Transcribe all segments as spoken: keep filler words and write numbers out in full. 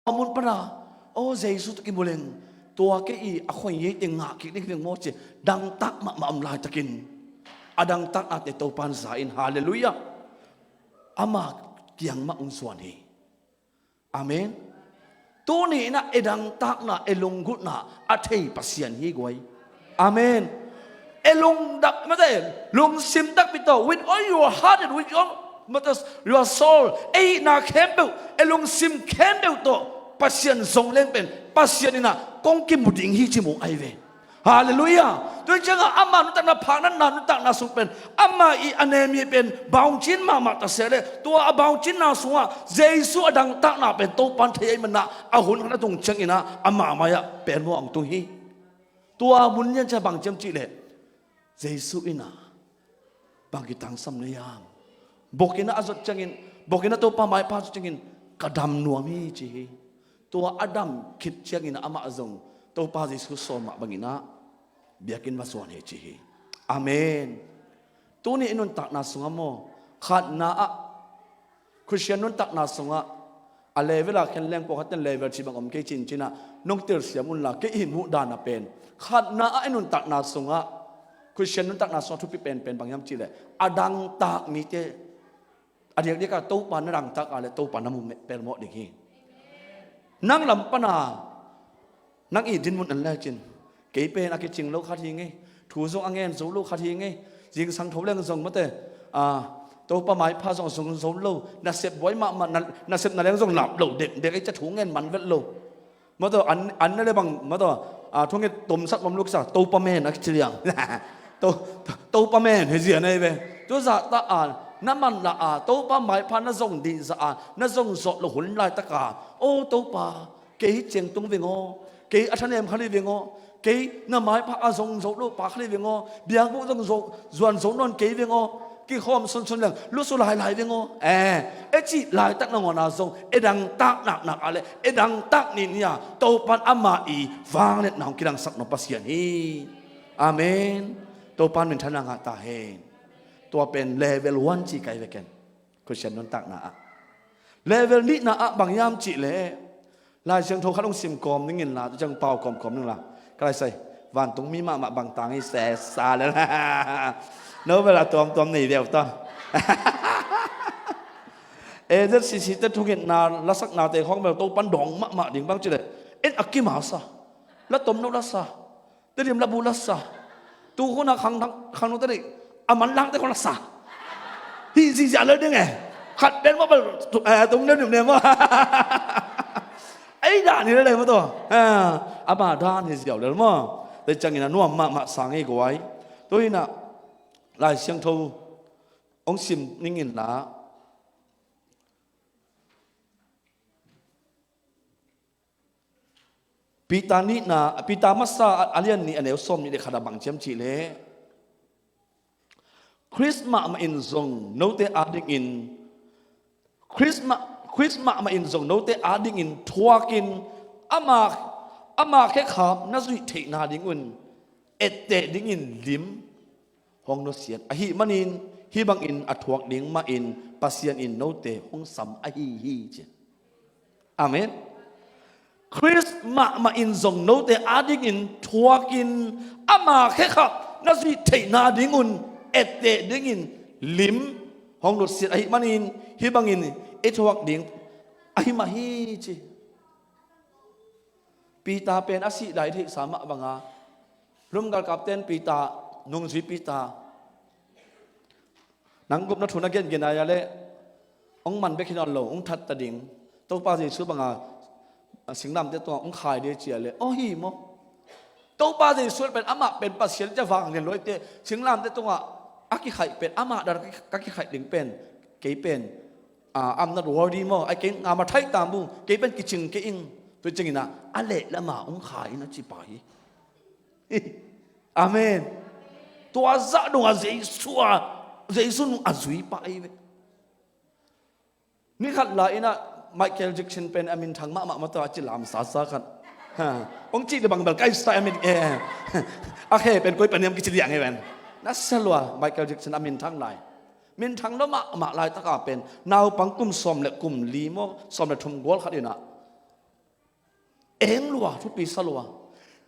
A mun pana, o Jesu tawh kimu leng, tua kei i a khoi ngei te ngah kik ding hi veng maw ci, dangtak mahmah om laitakin a dangtaknate Topan za in, halleluiah, ama kiang mah ung zuan hi. Amen. Tuni inah e dangtakna, e lunggulhna a thei Pasian hi guai. Amen. E lungdam, mate, lungsim takpi tawh, with all your heart and with your, mate, your soul, e hihna khempeuh, e lungsim khempeuh tawh Pasian zong leng pen Pasian inah kong kimu ding hi ci mu ahi ve. Halleluiah. Tua ciangah ama nuntakna, phatna nuntakna sung pen ama i a nemi pen bawngcin mahmah ta se le, tua a bawngcinna sungah Jesu a dangtakna pen Topan thei ahi manah a hun khat a tung cianginah ama mai-ah pen mua hong tung hi. Tua mun lian ciang bang ciam cih leh Jesu inah bang kitangsam na hiam? Bok inah a zot ciangin, bok inah Topa maipha zot ciangin ka dam nuam hi ci hi. Tua a dam khit ciangin amah zong Topa Jesu sawm mah banginah biakinn va zuan hi ci hi. Amen. Tuni i nuntakna sungah maw, khatna ah Khristian nuntakna sungah a level a khen leng pawlkhat ten level cih bang om kei cincinah nong telsiam unla, kei i muhdana pen khatna ah i nuntakna sungah, Khristian nuntakna sungah thupi penpen bang hiam cih leh a dangtak mite a diakdiakah Topa na dangtak a le Topa na mu pelmawh ding hi. Nang lam pana nang i dinmun en lecin, kei pen a kicing lo khat hi ngei, thu zong a ngen zo lo khat hi ngei, zingsang tho leng zong mate, a, Topa maipha zong a zong zo lo, nasep buai mahmah, na, nasepna leng zong lap lo, dekdek ei ca thu ngen man vet lo. Mataw, an, an na le bang, mataw, a, thunget tomsak lom luksa, Topa men a kici liang. To, Topa men hi zia nei ve. Tu zah ta a, na man la a, Topa maipha na zong dih zah a, na zong zawh lo hun laitaka, o Topa, kei hi ciang tung veng aw, kei a thanem kha li veng aw, kei na maipha a zong zo lo pa kha li veng aw, biakbuk zong zo, zuan zo nawn kei veng aw, kikhawm sunsun leng lusu lailai veng aw. Eh, e cih laitak nangawn a zong e dangtak naknak a le e dangtak nihnih a Topan ama i vangliatna hong kilangsak nop Pasian hi. Amen. Topan minthanna ngah ta hen. Tua pen level one ci kai veken. Khristian nuntakna ah. Level nihna ah bang hiam cih leh Lai Siangtho khat hong sim kawm ning inla, tu ciang pau kawmkawm ning la. Ka lai sai, vantung mi mahmah bang tang hi sesa le la. No bel a tuamtuam nei deuh ta. A Z C C te thungetna lasaknate khawng bel Topan dawng mahmah ding bang cih leh, en a kimasa, la tom no lasa, Tedim labu lasa. Tu khuna khang, khang nung tadi a manlangte khawng lasa. Hi ziziah lel ding e. Khat pen mah bel tum nem nem nem mah. Ei dan hi lel mah tawh. Ama dan hi ziau lel mah. Te ciangin a nuam mahmah sang hi guai. Tu hi na Lai Siangtho hong sim ning inla. Peter nihna, Peter masa a lian nih a neu sawm nih le khat a bang ciam cih leh, Khrist mahmah in zong note adingin, Khrist mah, Khrist mahmah in zong note adingin thuakin ama, ama khekhap na zuih theihna dingun etteh dingin lim hong nusiat ahih manin, hih bangin a thuak ding mahin Pasian in note hong sam ahi hi ci. Amen. Khrist mahmah in zong note adingin thuakin ama khekhap na zuih theihna dingun etteh dingin lim hong nusiat ahih manin, hih bangin i thuak ding ahi mah hi ci. Peter pen a sih lai theihsa mah banga, Rom galkapte in Peter, nungzui Peter, nang gupna thu na gengen a le hong man bek hi nawn lo, hong that ta ding. Topa Jesu banga singlamteh tungah hong khai ding cia le, aw hi maw? Topa Jesu pen amah pen Pasian cia vanglian luaite, singlamteh tungah a kikhaih pen amah dan ka kikhaih ding pen, kei pen, I'm not worthy maw, ai kei ngam a thaih tam bu, kei pen kicing kei ing. Tua ciangin a leh lama hong khai in a ci pa hi. Amen. Tua zah dongah Jesu a, Jesu nung a zui pa ahi ve. Ni khat lai inah Michael Jackson pen a minthang mahmah mah tua a ci lamsasa khat. Hong cih le bang bel kai sa a min, eh, a khe pen koi pen hiam kici liang hi ven. Na sia lua Michael Jackson a minthang lai. Minthang lo mahmah laitaka pen naupang kum sawm le kum li maw, sawm le thum gual khat inah Eng lua, thupi sa lua.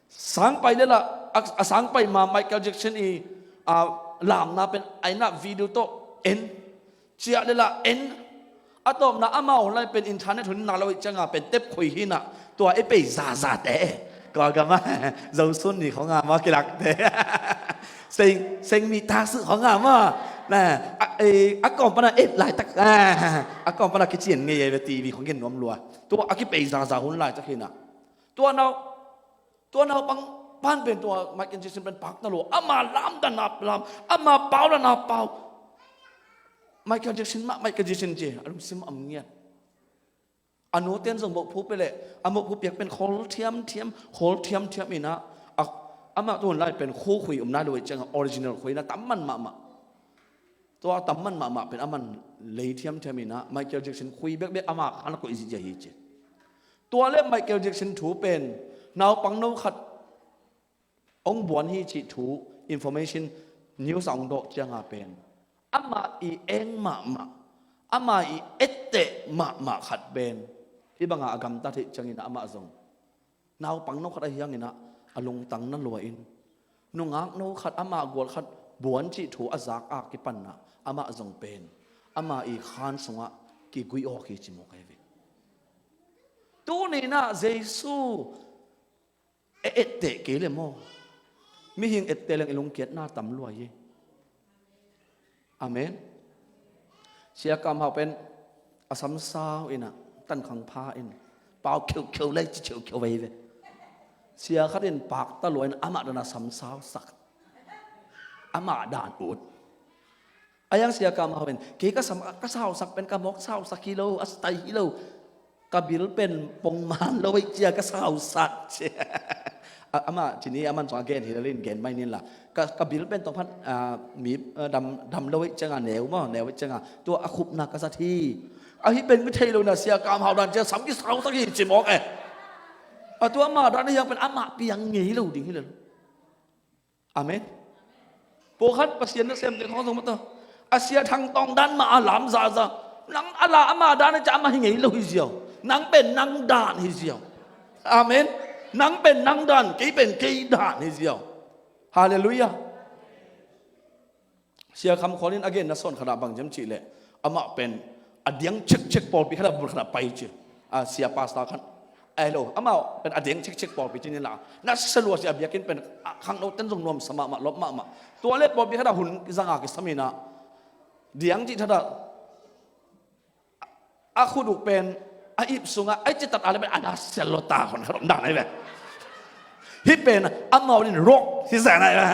Sangpai le lah, a, a sangpai ma Michael Jackson i, a, lamna pen a inn ah video tawh en. Ciah le lah en. A tawpna amau hun lai pen internet hun na lo ih cianga pen tep khui hi nah. Tua i pei zaza te. Kua gama Zosun ni khong a ma kilak te. Seng, seng mi tak su khong a ma. Na, a, e, a kawm pana et laitak. A, a kawm pana kician ngei e ve T V khong gen nuam lua. Tua a kipei zaza hun laitak hi nah. Tua nau, tua naupang pan pen tua Michael Jackson pen pakta lua. Ama lam dan a lam, ama pau dan a pau. Michael Jackson mah, Michael Jackson ci, a lungsim a om ngiat. A nu ten zong mawhphu pia leh, a mawhphu piak pen khawl thiamthiam, khawl thiamthiam hi nah. A, amah tu hun lai pen khukhui om nai lo hi cianga original khui na tam man mahmah. Tua tam man mahmah pen a man lei thiamthiam hi nah, Michael Jackson khui bekbek ama khan a koih zihziah hi ci. Tua le Michael Jackson thu pen naupang no khat hong buan hi cih thu, information, news a hong dawh cianga pen amah i eng mahmah, amah i etteh mahmah khat pen hih banga a gamtat hi ciangin amah zong naupang no khat ahi hangin ah a lungtang na lua in, nungak no khat amah gual khat buan cih thu a zak a kipan ah amah zong pen ama i khan sungah kiguih awk hi ci mawk ahi ve. Tuni nah Jesu e etteh kei le maw? Mihing etteh leng i lungkiatna tam lua hi. Amen. Sia Kam Hau pen a samsau in ah tankhang pha in pau kheukheu lei ci kheukheu vei ve. Sia khat in pakta lua in amah dan a samsau sak. Amah dan ut. A yang Sia Kam Hau in kei ka sam, ka sausak pen ka mawk sausak hi lo, a style hi lo. Ka bil pen pongman lo ei cia ka sausak cia. A, ama cini aman song a gen hi lalin gen mai nin la. Ka, ka bil pen tong phan, a, mi, a, dam, dam lo ei cianga neu maw, neu ei cianga. Tua a khupna ka zat hi. A hi pen mi thei lo na Sia Kam Hau dan cia sam ki sausak hi ci mawk e. A tua ama dan a hiang pen ama piang ngei lo ding hi lo. Amen. Pawlkhat Pasian na semte khawng zong mata a Sia Thang Tawng dan mah a lam zaza. Nang a la ama dan a ca ama hi ngei lo hi ziau. Nang pen nang dan hi ziau. Amen. Nang pen nang dan, kei pen kei dan hi ziau. Halleluiah. Sia Kham Khual in a genna sawn khatah bang ciam cihleh amah pen a diang cekcek pawlpi khatah bul khatah pai ci. A sia pastor khat a hi lo amah pen a diang cekcek pawlpi ci ni la na salua sia biakinn pen a khangno ten zong nuamsa mahmah lop mahmah. Tua le pawlpi khatah hun zanga kisam inah diang cih thatah a khut uk pen a ip sungah a i citat a le pen a na sial lo ta hon khat om dan ahi ve. Hih pen amau in rock hi zen ahi ve.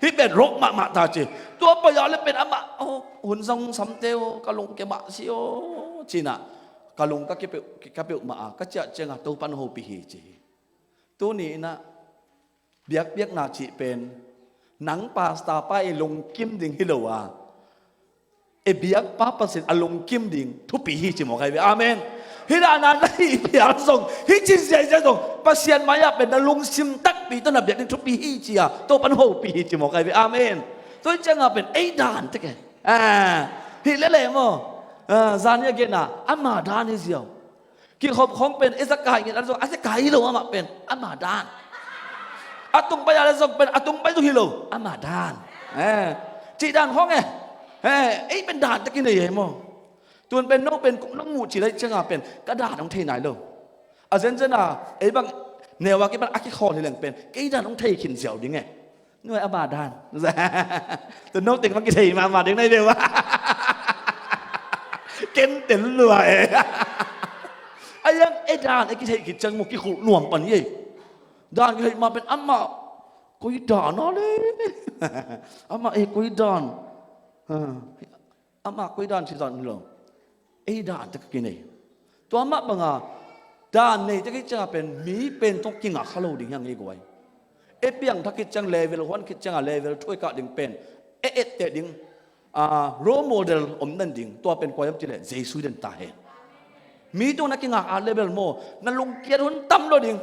Hih pen rock mahmah ta ci. Tua pai a le pen amah, oh, hun zong samte oh, ka lung ke mah si oh, cinah ka lung ka kipeuh, ka peuh mah a ka ciah ciangah Topan hopih hi ci hi. Tuni inah biakpiakna cih pen nang pastor pa i lungkim ding hi lo a, i biakpa Pasian a lungkim ding thupi hi ci mawk ahi ve. Amen. Hih dahna na hih phial zong, hih ci ziaizia zong Pasian mai-ah pen na lungsim takpi tawh na biak ding thupi hi ci a Topan hopih hi ci mawk ahi ve. Amen. Tua hi ciangah pen ei dan tek e. Ah, hih lele maw? Ah, zan hi a gen a ama dan hi ziau. Kikhop khawng pen i za kai ngen a zong a za kai lo amah pen ama dan. A tung pai a le zong pen a tung pai zong hi lo ama dan. Eh, cih dan khawng e. Eh, ei pen dan tak i nei e maw? Tun pen no pen kong nong muh ci lai ciangah pen ka dan hong thei nai lo. A zenzen a ei bang neu a kipan a kikhawl hi leng pen kei dan hong thei khin ziau ding e. Nuai ama dan. Tun no teng bang kithei mahmah ding nai deuh a. Ken tel lua e. A yang e dan e kithei khit ciang mu kikhulh nuam pan ye. Dan kithei ma pen ama koi dan a le. Ama e koi dan. Ha. Amah koi dan ci dan hi lo. Ei dan tak kinei. Tua mah banga dan nei tak i ciangah pen mi pen tawh kingak kha lo ding hiang ei guai. E piang thak khit ciang level one khit ciangah level two e kah ding pen e etteh ding, a, role model om den ding. Tua pen kua hiam cileh Jesu den ta hen. Mi tawh na kingak a level maw na lungkiat hun tam lo ding.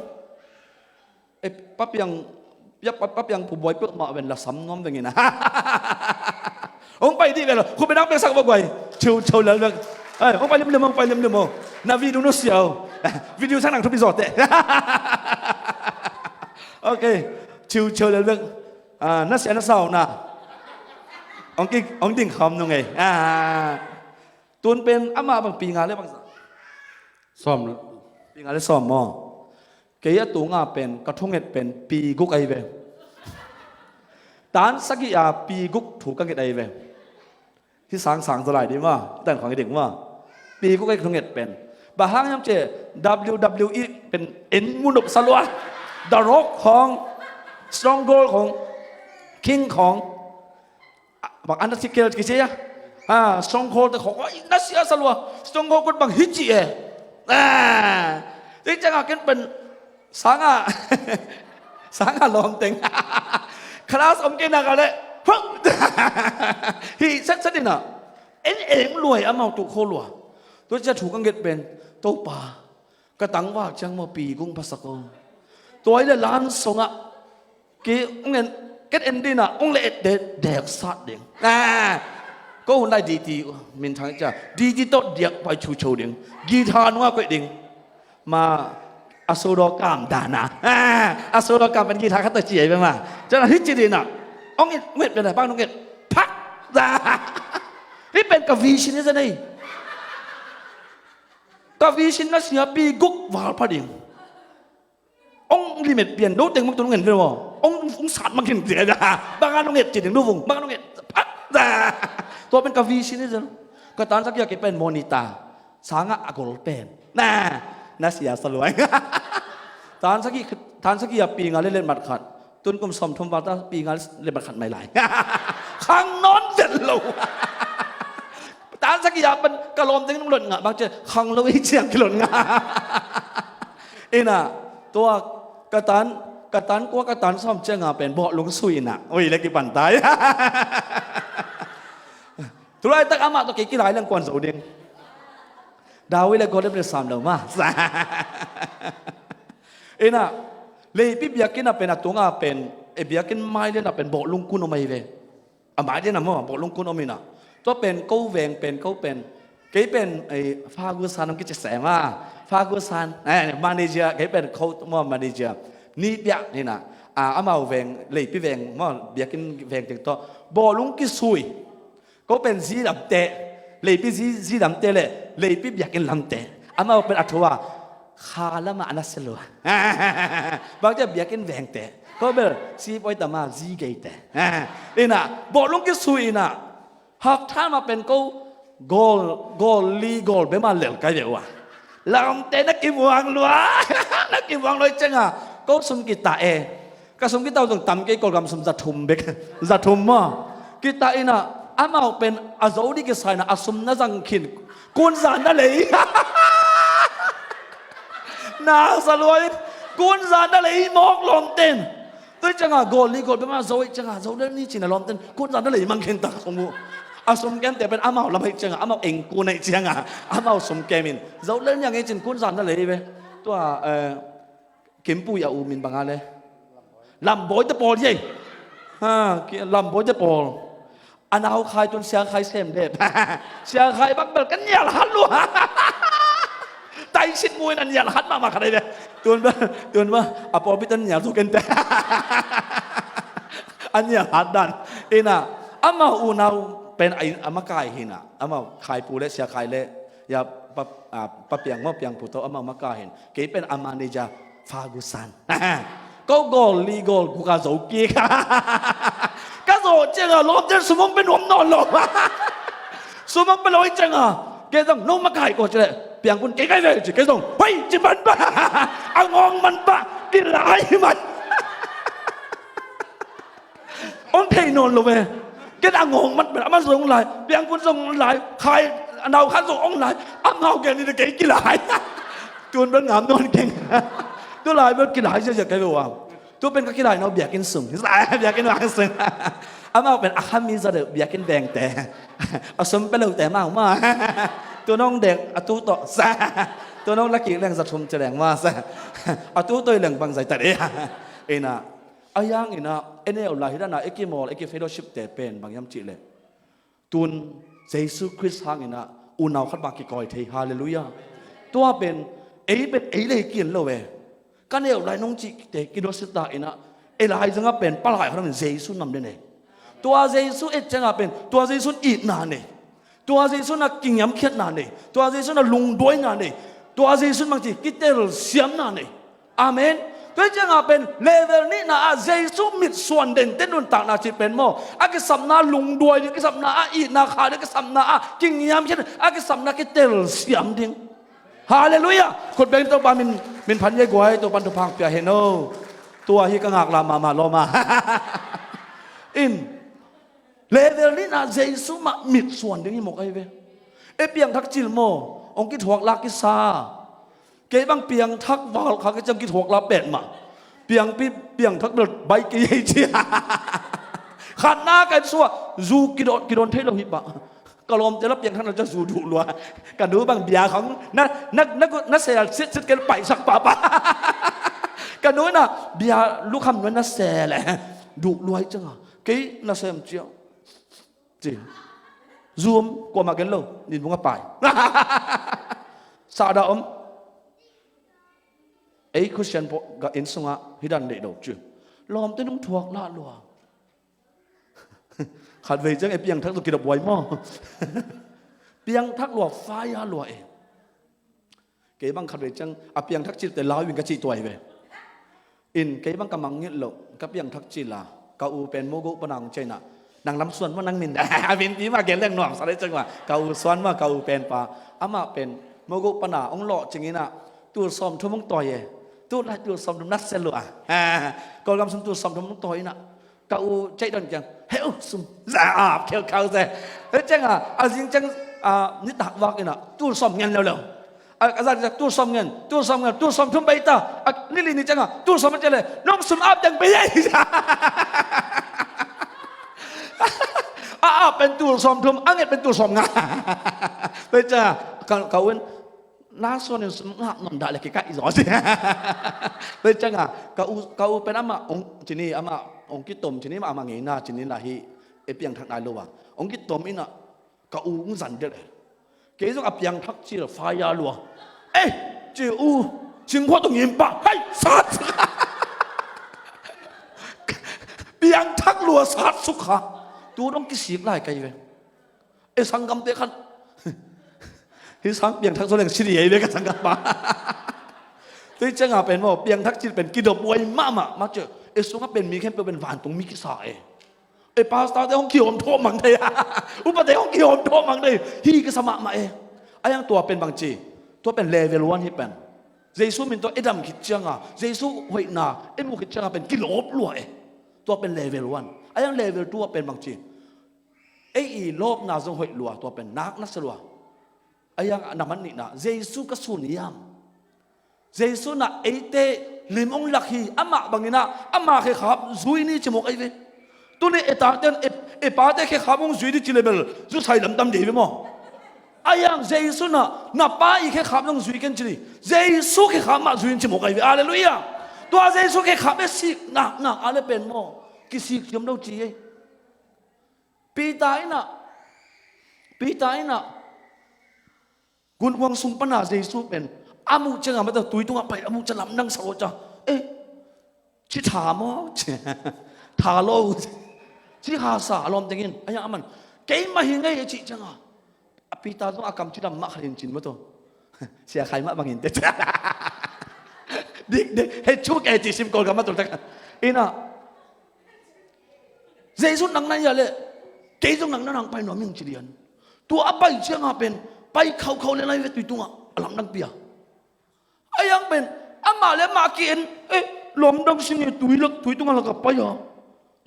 Eh, papiang, pia, pa, papiang pubuai peuh mah ven la sam nuam vengin a. Hong pai dih ve lo, khu penang peksak va guai. Chiu chiu lel veng. Ai, hong pai limlim, hong pai limlim, hong. Na video nusia uh. Video sang nang thupi zawte. Ok. Chiu chiu lel bek. Ah, na sia na sau na. Hong ki, hong ding kham nung ei. Ah. Tun pen amah bang pi nga le bang sa. Sawm. Pi nga le sawm maw. Kei a tunga pen ka thunget pen pi guk ahi ve. Tan sagih a pi guk thu ka nget ahi ve. Hi sang sang zaw lai ding maw, tan khong hi ding maw. Pi guk ahi ka thunget pen. Bang hang hiam cih leh W W E pen en mu nop sa lua. The Rock khong, Stone Cold khong, King khong. Ah, bang Undertaker kici a. Ha, Stone Cold te khong, oi, na sia sa lua. Stone Cold kut bang hi ci e. Ah, ci ciang a ken pen sang a, sang a lawm teng. Class om kei nak a leh. Hi set set in a. En eng lua hi amau tu kho lua. Tua ciang thu ka nget pen, Topa, ka tangvak ciang maw pi guk pha sak o. Tua hi leh lan song ah Ki ung en, ken en ding a, ung le et de, dek sat ding. Ah, ko hun lai D T, min thang cia. D T tawh diak pai chu chu ding. Guitar nung a koih ding. Ma, a solo kam dan a. Ah, a solo kam pen guitar khat tawh ci ai pen ma. Ciang a hi ci ding a. Ong et, ung et pen a, bang nung et. Phak! Hi pen ka vision hi zen ei. Ka vision na sia pi guk val pha ding. Ong limit pian do teng mang tu ngen ve maw. Ong, ong sat mang khin zia da. Bang a nong et ci ding nu vung. Bang a nong et. Phat da. Tua pen ka vision hi zen. Ka tan sak ya kei pen monitor. Sang a a gol pen. Na. Na sia sa luai. Tan sak i, tan sak i a pi nga le let mat khat. Tun kum sawm thum val ta pi nga le let mat khat mai lai. Khang nawn zel lo. Tan sak i a pen ka lawm teng nong lot ngah bang ci khang lo i ciang kilot ngah. Ina, tua ka tan, ka tan kua ka tan sawm ciang a pen bawh lung sui ina. Ui, le kipan tai. Tulaitak amah tawh kei kilai leng kuan zo ding. Dawi le Goliath le sam lo ma. Ina, leipi biakinn a pen a tunga pen, e biakinn mai le na pen bawh lung kun om ahi ve. A mai ding a maw, bawh lung kun om ina. Tua pen ko veng pen, ko pen. Kei pen, eh, Fagusan ong kici sem a. Fagusan, eh, manager, kei pen ko maw manager. Ni piak ni na. Ah, amau veng, leipi veng, maw, biakinn veng teng tawh. Bawh lung kisui. Ko pen zi lamte. Leipi zi, zi lamte le, leipi biakinn lamte. Amau pen a thu a. Kha lamah a na sia lua. Bang ci a biakinn vengte. Ko bel, si poi tama, zi geite. Ina, bawh lung kisui ina. Hap tha mah pen ko, gol, gol li, gol be ma lel kai ve ua. Lamte na kimuang lua. Na kimuang lua i ciang a. Ko sum kita e. Ka sum kita zong tam kei Kawlgam sum za thum bek. Za thum maw. Kita ina amau pen a zo ding kisai na a sum na zang khin. Kun zan na lei. Na sa luai. Kun zan na lei mawk lawm ten. Tui ciang a gol li gol be ma zo i ciang a zo lel ni cin a lawm ten. Kun zan na lei mang khin tak sum uh. A sum kente pen amau lam i ciang a amau eng kun i ciang a amau sum kemin. Zo lel ni a ngei cin kun zan na lei ve. Tua, eh, Kimpui a u min bang a le. Lambawi te pawl hi ei. Ha, ki-, Lambawi te pawl. A nau khai tun sia khai sem dep. Sia khai bang bel kan nial hat lua. Taisit muin a nial hat mahmah khat ei le. Tun bel, tun bel, a pawlpi tan nial tu kente. A nial hat dan. Ina, amau unau pen a, a makai hina. Amau khai pu le sia khai le. Ya pa, a, pa piang maw piang pu to amau makai hin. Kei pen a manager Fagusan. Ko gol li gol guk a zo kik. Ka zo ciang a lawm ciang sum ong pe nuam nawn lo. Sum ong pe lo i ciang a. Kei zong nong makai ko ci le. Piang kun kei kai ve ci kei zong. Hoi ci man ba. A ngawng man ba. Kilai man. Ong thei nawn lo ve. Ken a ngawng man pen a man zong lai. Piang kun zong lai. Khai a nau khan zong ong lai. Amau gen ni kei kilai. Tun bel ngam nawn keng. Tu lai bel kilai zia zia kei ve ua. Tu pen ka kilai nau biakinn sung. Biakinn vang sung. Amau pen a khami za deuh biakinn vengte. A sum pe lote mau ma. Tu nong dek a tu tawh sa. Tu nong lakik leng za thum ci leng ma sa. A tu tawh i leng bang zai ta de. Ina. A yang ina, e neu lai hi dana, e kimawl, e ki fellowship te pen bang hiam cih leh. Tun, Jesu Khrist hang ina, unau khat bang kikawi thei. Halleluiah. Tua pen, ei pen ei lei kian lo e. Ka neu lai nong cihte kidosit ta inah, ei lai zangah pen palai khat in Jesu nam den e. Tua Jesu et ciangah pen tua Jesu in itna nei. Tua Jesu in a kingiamkhiatna nei. Tua Jesu in a lungduaina nei. Tua Jesu in bangci kitelsiamna nei. Amen. Tua hi ciangah pen level nihna ah Jesu mitsuan dente nuntakna cih pen maw, a kisapna lungduai ding, kisapna a itna kha ding, kisapna a kingiamkhiat, a kisapna kitelsiam ding. Halleluiah. Khut beng Topa min, min phan ye guai, Topa in thupha pia hen o. Tua hi ka ngaklah mahmah lawm a. In, level nihna Jesu mah mitsuan ding hi mawk ahi ve. E piangthak cil maw, hong kithuak lak kisa. Kei bang piangthak val kha kei ciang kithuak lak pet mah. Piangpi, piangthak bel bai kei hei cia. Khatna ka in suah, zu kidon, kidon thei lo hi pah. Ka lawmte la piangthakna ciang zu duh lua. Ka nu bang bia khong na, na, na, na sel sit sit ken paisak papa. Ka nu na bia lukham nuai na sel eh. Duh lua hi cianga. Kei na sem cia. Ci. Zu om kuamah gen lo. Nin bunga pai. Sahdah om. Ei Khristian pawh gah inn sungah hi dan deih lo ci. Lawmte nung thuak lah lua. Khatvei ciang ei piangthak zu kidop huai maw? Piangthak lua, faya lua e. Kei bang khatvei ciang a piangthak cilte lau in ka cih tuai ve. In kei bang ka mangngilh loh, ka piangthak cil a, ka u pen mogoh pana hong ciah inah, nang lam suan maw nang min? A min pi mah gen leng nuamsa lei ciang mah, ka u suan mah, ka u penpa. Amah pen mogoh pana hong lawh cing inah, tul sawmthum hong tawi e. Tulai tul sawmthum na sia lua. Kawlgam sung tul sawmthum hong tawi inah, ka u ceih don kiang, heu sum za ap kheukhau se. Hei cianga a zing ciang, a nitak vak inah tul sawm ngen leuleu. A, a zak ciang tul sawm ngen, tul sawm ngen, tul sawmthum bei ta. A nili ni cianga tul sawm a ciah le, nong sum ap deng bei ei. A ap pen tul sawmthum, a nget pen tul sawmnga. Bei cianga ka, ka u in, na suan in sum ngah nuam dah le kikaih zaw si. Bei cianga ka u, ka u pen amah hong cini, amah hong kitom cini, amah ngeina cini lah hi. E piangthak nai lo a hong kitom inah, ka u hong zan dek e. Kei zong a piangthak cil faya lua. Ei, ci u, cingkhua tung in pah, hei, sat. Piangthak lua sat suk kha. Tu dong kisik lai kai ve. E sanggamte khan. Hih sang piangthak zaw leng si di ei ve ka sanggampa. Tei cianga pen maw, piangthak cil pen kidop huai mahmah, mah ci. E sungah pen mi khempeuh pen vantung mi kisa e. E pastorte hong kihawm thawh mang thei. Upate hong kihawm thawh mang thei. Hih kisa mahmah e. A yang tua pen bangci, tua pen level one hi pen. Jesu min tawh e dam khit cianga, Jesu hoihna e mu khit cianga pen kilawp lua e. Tua pen level one. A yang level two ah pen bangci, ei i lawpna zong hoih lua, tua pen nak na sia lua. A yang na man nihna, Jesu ka sun hiam? Jesu na eite lim hong lak hi, amah bangin ah ama khekhap zui ni ci mawk ahi ve. Tuni e tate, e, e pate khekhap hong zui ni ci le bel zusai lamdam dei ve maw? A yang Jesu na, na pa i khekhap zong zui ken ci ni. Jesu khekhap mah zui ni ci mawk ahi ve. Halleluiah. Tua Jesu khekhap e sik naknak a le pen maw, kisik thiam lo ci ei. Peter in ah, Peter in ah, gunhuang sung pana Jesu pen a muh ciangah mata tui tungah pai a muh ciang lamdang sa lo ciang, eh, ci tha maw? Tha lo. Ci kha sa a lawm tengin, a yang a man, keimah hi ngei a cih ciangah, a Peter zong a kam ci lam mah khat in cin maw taw. Sia khai mah bangin te. Dik, dik, hei cuk e ci sim Kawlgam mah tul tak. Ina, Jesu nang na hia leh kei zong nang na nang pai nuam ing ci lian. Tua a pai ciangah pen pai khaukhau le lai ve tui tungah a lamdang pia. A yang pen amah le amah ki-en, eh, lamdang sing e, tui lak, tui tungah lak a pai a.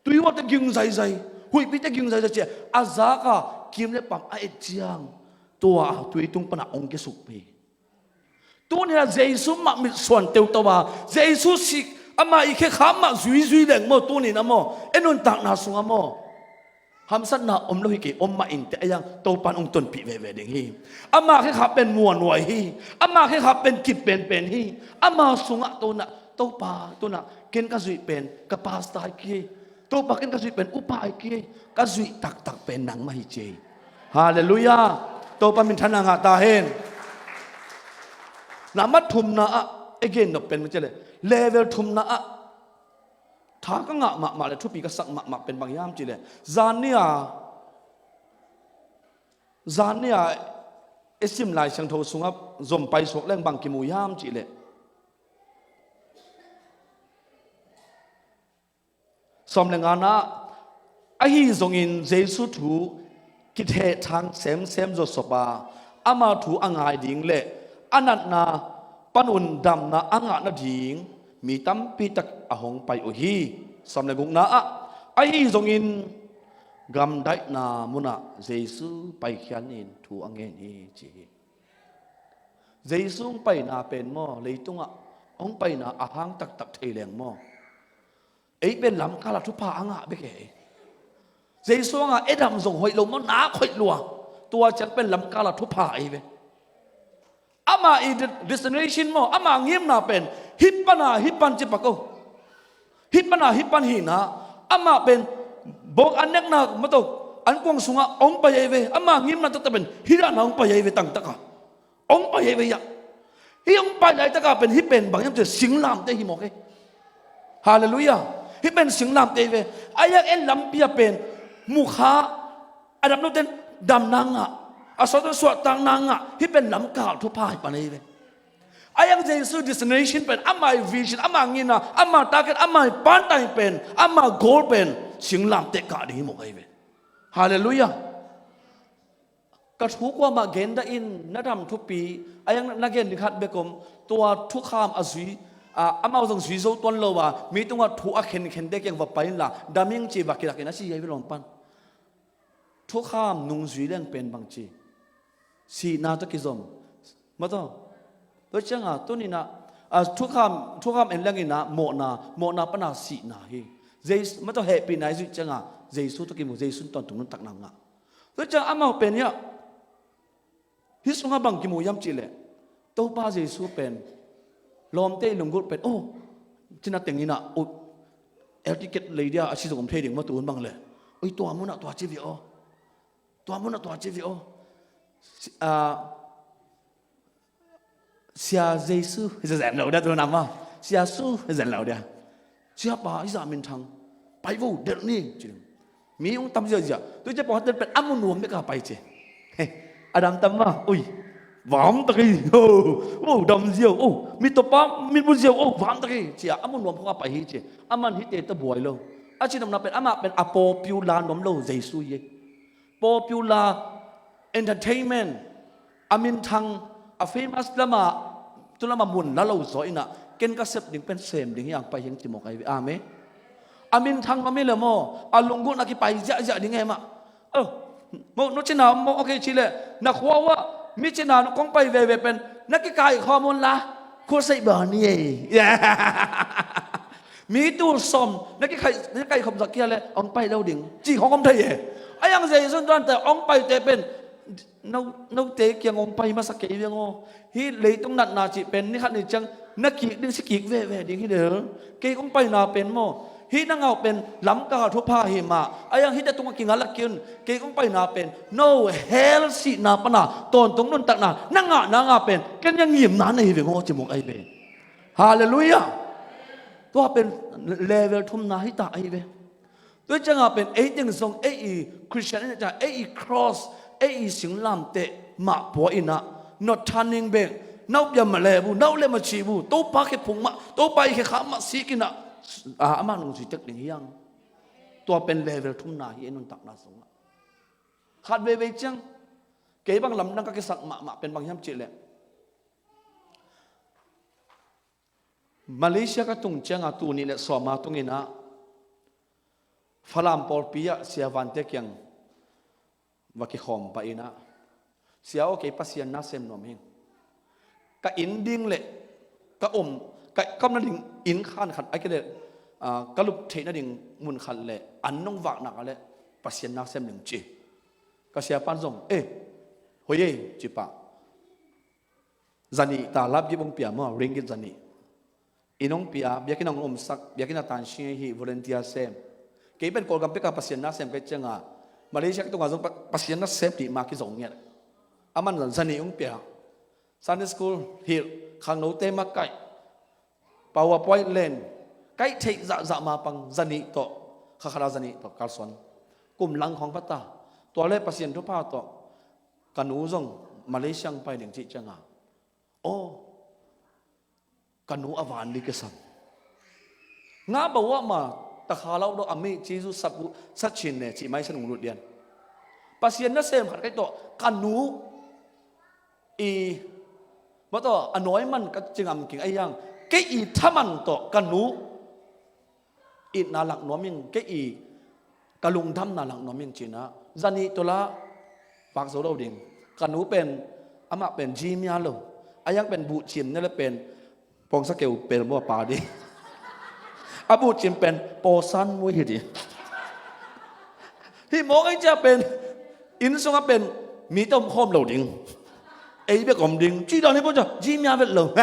Tui uate ging zaizai, huihpite ging zaizai cia a zak a kim le pam a et ciang tua a tui tung panah hong kisukpi. Tuninah Jesu mah mitsuan teuto a, Jesu sik, amah i khekhap mah zuizui leng maw, tuninah maw, e nuntakna sungah maw, hamsatna om lo hi kei, om mah inteh a yang Topan hong tonpih veve ding hi. Ama khekhap pen muanhuai hi. Ama khekhap pen kip penpen hi. Ama sungah tonah, Topa, tunah ken ka zuih pen ka pastor hi kei. Topa, ken ka zuih pen upa hi kei. Ka zuih taktak pen nangmah hi ci. Halleluiah. Topa minthanna ngah ta hen. Nambat thumna ah, again, nop pen mah ci leh, level thumna ah tha ka ngah mahmah le thupi ka sak mahmah pen bang hiam ci leh, zan ni a, zan ni a i sim Lai Siangtho sungah zom pai suak leng bang kimu hiam ci leh, sawm le ngana ah, ahi zongin Jesu thu kithehthang semsem zawsop a, ama thu a ngai ding le a natna panun damna a ngah nading mi tampi tak a hong pai uh hi. Sawm le gukna ah, ahi zongin gamdaihna munah Jesu paikhia in thu a ngen hi, ci hi. Jesu hong paina pen maw, leitungah hong paina a hang taktak thei leng maw, ei pen lamkal ah thupha a ngah bek e. Jesu a ngah, Adam zong hoih lo maw, nak hoih lua. Tua ciang pen lamkal ah thupha ei ve. Ama i de-, destination maw, ama ngimna pen hih pana hih pan ci pak o. Hih pana hih pan hihna, ama pen bawk an nekna mah tawh an kuang sungah hong pai ei ve. Ama ngimna taktak pen hih dan ah hong pai ei ve, tangtak a hong pai ei ve. Hih hong pai laitak a pen hih pen bang hiam ci leh singlamteh hi mawk e. Halleluiah. Hih pen singlamteh hi ve. A yak en lampi ah pen mukha a dam lote'n damna ngah, a suakte'n suahtakna ngah, hih pen lamkal thupha hi pan hi ve. A yak Jesu destination pen, ama vision, ama ngimna, ama target, ama pantai pen, ama goal pen singlamteh kah ding hi mawk hi ve. Halleluiah. Ka thu kuamah gen dah in, na dam thupi, a yak na gen ding khat bek om, tua thukham a zui, a, amau zong zui zo tuan lo a, mi tungah thu a khenkhente kiang va pai inla, dam ing ci va kilak in a ci hi ve, lawm pan. Thukham nungzui leng pen bang ci, sihna tawh kizom. Mah tawh, tua ciangah tuni-in ah, a, thukham, thukham en leng in ah mawhna, mawhna pana sihna hi. Jesu, mah tawh hehpihna i zuih ciangah Jesu tawh kimu, Jesu in tawntung nuntakna ngah. Tua ciang amau pen hiah, hih sungah bang kimu hiam cih leh, Topa Jesu pen lawmte i lunggulh pen, oh, cina teng in ah, oh, air ticket lei dia, a si zong om thei ding mah tu hun bang leh, oi, tua munah tua ci ve aw. Tua munah tua ci ve aw. Si-, ah, Sia Jesu, hi zen lo dia tu na maw. Sia Su, hi zen lo dia. Siapa, hih zah minthang pai vo, delh ni, ci. Mi hong tam ziahziah. Tua ciang pawlkhat pen a mu nuam bek a pai ci. He, a dam tam maw, ui, vam ta kei. Oh, oh, dam ziau. Oh, mi tawpna, mi bu ziau. Oh, vam ta kei, ci a, a mu nuam khawng a pai hi ci. Aman hihte tawh buai lo. A ci nuamna pen, amah pen a popular nuam lo Jesu hi. Popular, entertainment, a minthang, a famous lamah, tu lamah mun la lo zaw in ah, ken ka sep ding pen sem ding hi hang, pai hi hang ci mawk ahi ve. Amen. A minthang mah mi leh maw, a lunggulhna kipai ziahziah ding e mah. Oh, maw, no cina maw, okay ci leh, na khua uah mi cina kong pai veve pen na kikaikhawm un la, khuaseih bang ni e. Mi tul sawm na kikai, na kaikhawm zak kia leh hong pai lo ding, ci khawng om thei e. A yang Jesu in tuate hong paite pen no, note kiang hong pai masa kei veng aw. Hih leitung natna cih pen ni khat ni ciang na kik ding, si kik veve ding hi lel. Kei kong paina pen maw, hih na ngah uh pen lamkal thupha hi mah. A yang hihte tungah kinga lak kei un. Kei kong paina pen no, hell sihna pana tawntung nuntakna na ngah nang a pen ken a ngimna na hi veng aw, ci mawk ahi ve. Halleluiah. Tua pen level thumna hi ta ahi ve. Tua ciangah pen ei teng zong ei i Christian, ei i cross, ei i singlamteh mah pua in ah, not turning back, nau pia mah le bu, nau le mah ci bu, Topa khe phung mah, Topa i khe kha mah sik in ah, a, amah nungzui tek ding hi hang. Tua pen level thumna hi ei nuntakna sungah. Khat veivei ciang kei bang lamdang ka kisak mahmah pen bang hiam cih leh, Malaysia ka tung ciangah, tul nih le sawm a tung in ah, Falam pawlpi ah siavante kiang va kikhawm pah in ah, sia aw, kei Pasian na sem nuam hi. Ka inn ding le ka om, ka, ka om nading inn khan khat, a kei leh, ah, ka lup theih nading mun khat le an nong vak nak a leh Pasian na sem ding, ci. Ka siapa'n zong, eh, hoih ei, ci pah. Zanih ta lap gip hong pia maw, ringgit zanih. Inn hong pia, biakinn hong omsak, biakinn a tan sing hi, volunteer sem. Kei pen Kawlgam pek a Pasian na sem ka hih ciangah, Malaysia ka tungah zong Pa-, Pasian na sem ding mah kizong ngiat. Aman zan zanih ung pia. Sunday school hilh, khangnote makaih, PowerPoint len, kaih theih zahzah mapang zanih tawh, khakhada zanih tawh kalsuan. Kum lang khawng pata. Tua le Pasian thupha tawh ka nu zong Malaysia ang pai ding cih cianga, aw, ka nu a van ding kisam. Ngah bawah ma takha lauh dawh a mi Jesu sap uh sachin ne cih mai san ung lut dian. Pasian nasem khat kai tawh ka nu i, ma tawh a nawi man ka cingam king a hiang, kei i thaman tawh ka nu itna lak nuam ing, kei i ka lungdamna lak nuam ing cinah zanih tawh lah vak zo lo ding. Ka nu pen, amah pen gym ya lo, a hiang pen buhcim ne le pen pawngsa keu pel mua pa ding. A buhcim pen pawsan mui hi ding. Hih mawk ei cia pen inn sungah pen mite om khawm lo ding. Ei bek om ding. Ci dan hi pawh cia gym ya vet lo.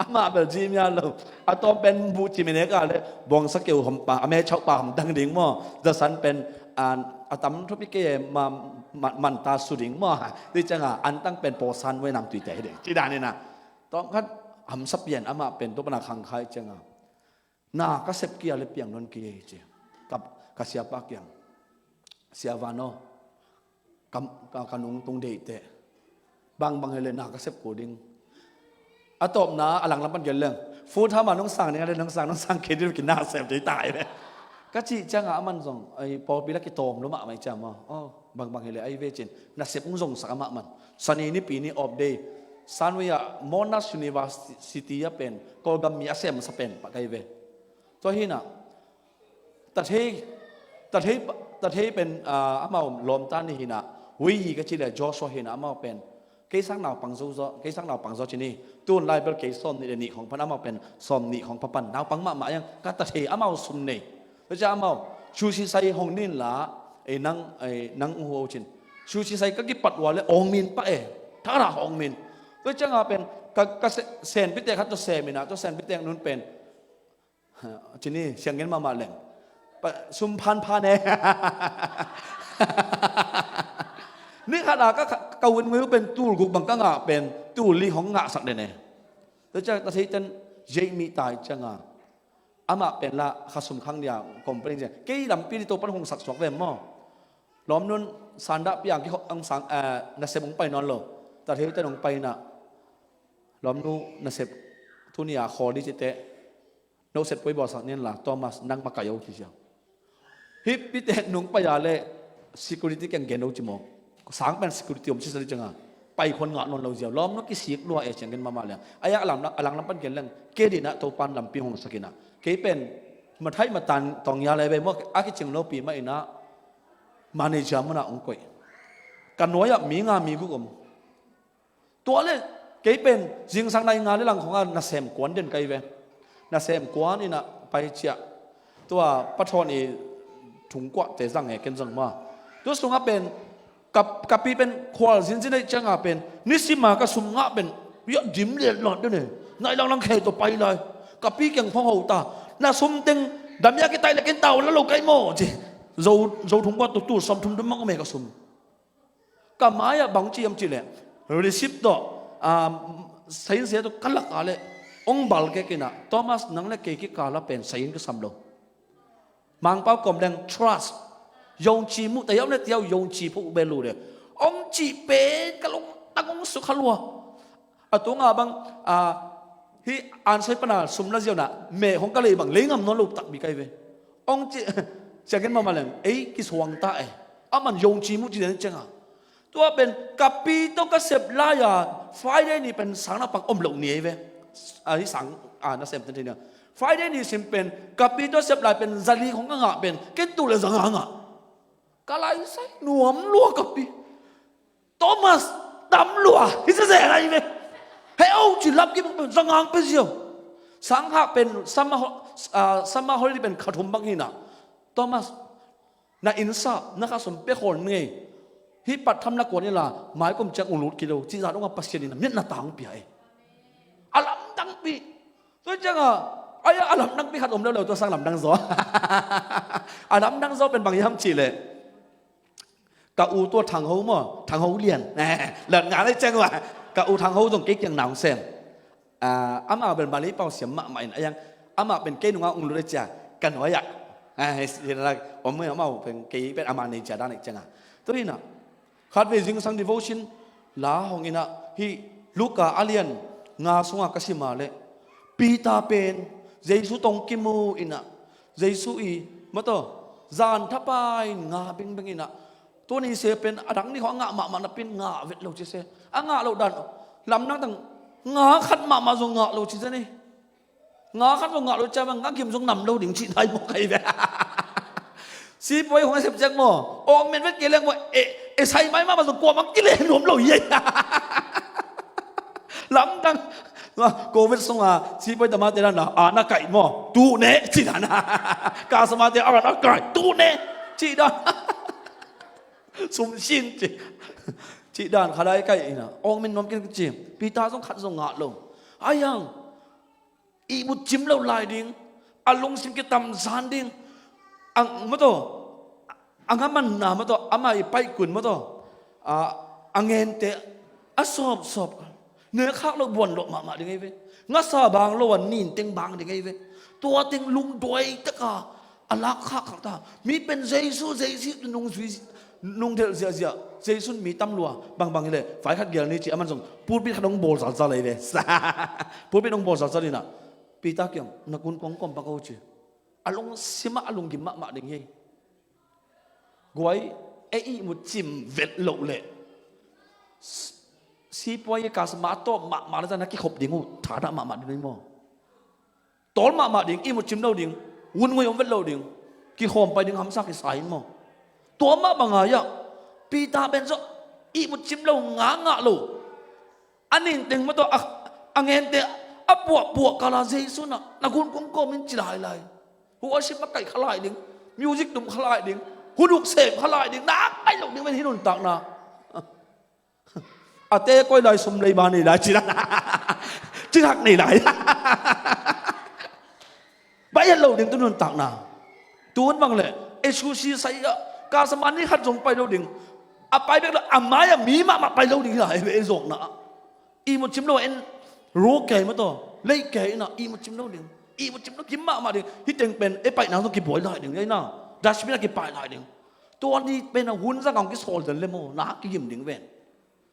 Amah bel gym ya lo. A tawm pen buhcim i nek a le bawngsa keu hom pa, a mechauh pa hom dang ding maw? Zasan pen a, a tam thupi kei ma, ma, manta su ding maw? Ti cianga antang pen pawsan muai nam tuite hi ding. Ci dan hi na. Tawm khat hamsa pian amah pen tua pana khangkhai cianga, na ka sep kia le piang non kei ci. Ka, ka siapa kiang, sia van aw, ka, ka, ka nung tung deihte. Bangbang hi le na ka sep kul ding. A tawpna a langlam pan gel leng, full time a nong sang ding a le nong sang, nong sang kei ding, ki na sep dei tai ve. Ka cih cianga aman zong ai pawlpi la kitawm lo mahmah i ciam aw. Aw, bangbang hi le ai ve cin. Na sep ung zongsak amah man. Sani nipi ni off day. Sunway ah Monash University a pen Kawlgam mi a semsa pen pah kai ve. Tua hinah Tathei, tathei, tathei pen, ah, amau lawmta nih hinah, Wei Yi ka ci le Joshua hinah amau pen kei sang naupang zo zaw, kei sang naupang zaw ci ni. Tun lai bel kei sawm nih le nih khawng pan, amau pen sawm nih khawng papan, naupang mahmah yang ka tathei amau sum nei. Tua cia amau, Shu Sisai hong nin la, ei nang, ei nang uh ho cin. Shu Sisai ka kipat ua le awng min pah e, thara hong min. Tua cianga pen ka, ka se-, senpite khat tua sem inah, tua senpite nun pen Cini, sianggen mahmah leng. Pa, sum phanphan e. Ni khat a ka, ka, ka win ngui uh pen tul guk bang ka ngah pen, tul li hong ngahsak den e. Tua ciang, ta thei ten, zei mi tai cianga. Amah pen la, kha sum khang dia, complain ciang. Kei lampi ni to pan hong sak suak ve maw. Lawm nun, sandah piang ki hong sang, eh, nasep hong pai nawn lo. Ta thei ten hong pai na. Lawm nu, nasep, tuni a khawl di ci te. Noset poi bawlsak nin la, Thomas, nang makaih o ci cia. Hih pite nung pai a le security kiang gen o ci maw. Sang pen security om ci sa di cianga. Pai khon ngah nawn lo ziau. Lawm no kisik lua e ciang gen mahmah liang. Ai a langlam, a langlam pan gen leng. Ke dinah Topan lampi hong sakinah. Kei pen, mathaih matan tawng ya le bei maw, a kicing lopi mah inah. Manager munah hong koih. Ka nuai ah mi nga mi guk om. Tua le, kei pen, zingsang nai nga le lang khong a nasem kuan den kai ve. Nasem kuan inah pai ciah. Tua pathawn i thungkuahte zang e ken zang ma. Tua sungah pen, ka, ka pi pen khual zinzin ei cianga pen, nisima ka sum ngah pen, ya dim liat lawt den e. Nai lang lang khei tawh pai lai. Ka pi kiang phong ho ta. Na sum teng, damia kitai le ken tau la lo kai maw ci. Zo, zo thungkuah tu tu sawm thum dum mang om e ka sum. Ka mai-ah bang ci hiam cihleh, receipt tawh, ah, sain sia tawh ka lak a leh, hong bal kek inah, Thomas, nang le kei kikal ah pen sain ka sam lo. Mangpau kawm leng trust. Yongci muh ta hiau le tiau yongci phuh bel lu le. Hong cih pen ka lungtang hong sukha lua. A tunga bang, ah, hih ansoi pana sum la ziauna meh hong ka lei bang lei ngam nawn lo takpi kai ve. Hong ci, siangin mahmah leng, ei kisuang ta e. Aman yongci muh ci den cianga. Tua pen, ka pi tawh ka sep lai-a, Friday ni pen sang na pang om lo ni ei ve. Ah, hih sang, ah, nasem ten thei nia. Friday ni sim pen, ka pi tawh sep lai pen, zali khong a ngah pen, ken tu le zanga ngah. Ka lai sai nuam lua ka pi. Thomas, tam lua, hi zeze lai ve. He o ci lam ki bang pen, zanga pe ziau. Sang hak pen, sama ho-, ah, sama holiday pen khathum bang hina. Thomas, na insa, na kha sum pe khol ngei. Hih pat tham na kuan ila, mai kum ciang ung lut kilo, ci zah dong a Pasian in a miat na tang pia e. A lamdang pi. Tua cianga, ai a lamdang pi khat om leuleu, tua sang lamdang zaw. A lamdang zaw pen bang hiam cihleh. Ka u tua Thang Ho maw, Thang Ho Lian. Lat nga lai ciang uh a, ka u Thang Ho zong kei kiang na hong sem. Ah, amah bel Malay pau siam mahmah in a, amah pen kei nungah ung lut a cia, ka nuai ah. Ah, hi, hi, la, om, amah pen kei pen amah nei cia dan ih ciang a. Tu hi na. Khatvei zingsang devotion la hong in a, hih Luka a lian nga sungah ka sim a leh, Peter pen Jesu tawh hong kimu in a, Jesu i, mataw, zan thapai in nga bengbeng in a, tua ni se pen a dang ni khawng a ngah mahmah napi in ngah vet lo ci se. A ngah loh dan, lamdang tang nga khat mahmah zong ngah lo ci zen hi. Nga khat zong ngah lo cia bang, a gim zong nam lo ding cih nai maw kai ve. Sipuai hong a sep ciang maw, awk men vet kei leng maw, e, e sai mai mahmah zong kuamah kileh nuam lo hi ei. Lamdang, Covid sunga sipuai tamate dan a, a na kaih maw, tu ne cih dan a. Ka samate a na kaih, tu ne cih dan. Sum sin cih, cih dan khat a i kaih in a, awk men nuam kei ci. Peter zong khat zong ngah lo. Ai ang, ihmut cim lo lai ding, a lungsim kitamzan ding, a, mataw, a ngamanna mataw, amah i paihkun mataw, a, a ngente a sawpsawp, ne khak lo buan lawh mahmah ding ei ve. Ngasa bang lo a ninteng bang ding ei ve. Tua teng lungduai taka a lak khakkhak ta. Mi pen Jesu, Jesu nung zui, nung delh ziahziah. Jesu in mi tam lua, bangbang hileh, vai khat gel ni ci, aman zong pulpit khat hong bawl zalzal ahi ve. Pulpit hong bawl zalzal in a, Peter kiang, na gun kong kawm pak o ci. A lungsim ah a lunggim mahmah ding hi. Guai, e ihmut cim vet loh leh, s-, sipuai i kasama a tawp mahmah le zan a kikhop ding uh, thadah mahmah ding hi maw. Tawl mahmah ding, ihmut cim lo ding, vun ngoi om vet lo ding, kikhawm pai ding hamsa kisa in maw. Tua mah bang a, Peter pen zong ihmut cim lo, nga ngah lo. A ninteng mataw, a, a ngente a puahpuah kala Jesu na, na gun kong kawm in ci lailai. Worship makaih kha lai ding, music tum kha lai ding, hunuk sem kha lai ding, nak pai lo ding ven hi nuntakna. A te koi lai sum lei ba nei lai, ci dan. Ci hak nei lai. Bai het lo ding tu nuntakna. Tun bang leh, e susi sai a, kasama ni khat zong pai lo ding. A pai bek lo, a mai a mi mahmah pai lo ding hi lai ve e zawkna. Ihmut cim lo en, ru kei mataw, lei kei in a, ihmut cim lo ding. Ihmut cim lo kim mahmah ding. Hih teng pen, e paihna zong kibuai lai ding, ei na. Dustbin a kipai lai ding. Tua ni pen a hun zang a hong kisawl den le maw, na kigim ding ven.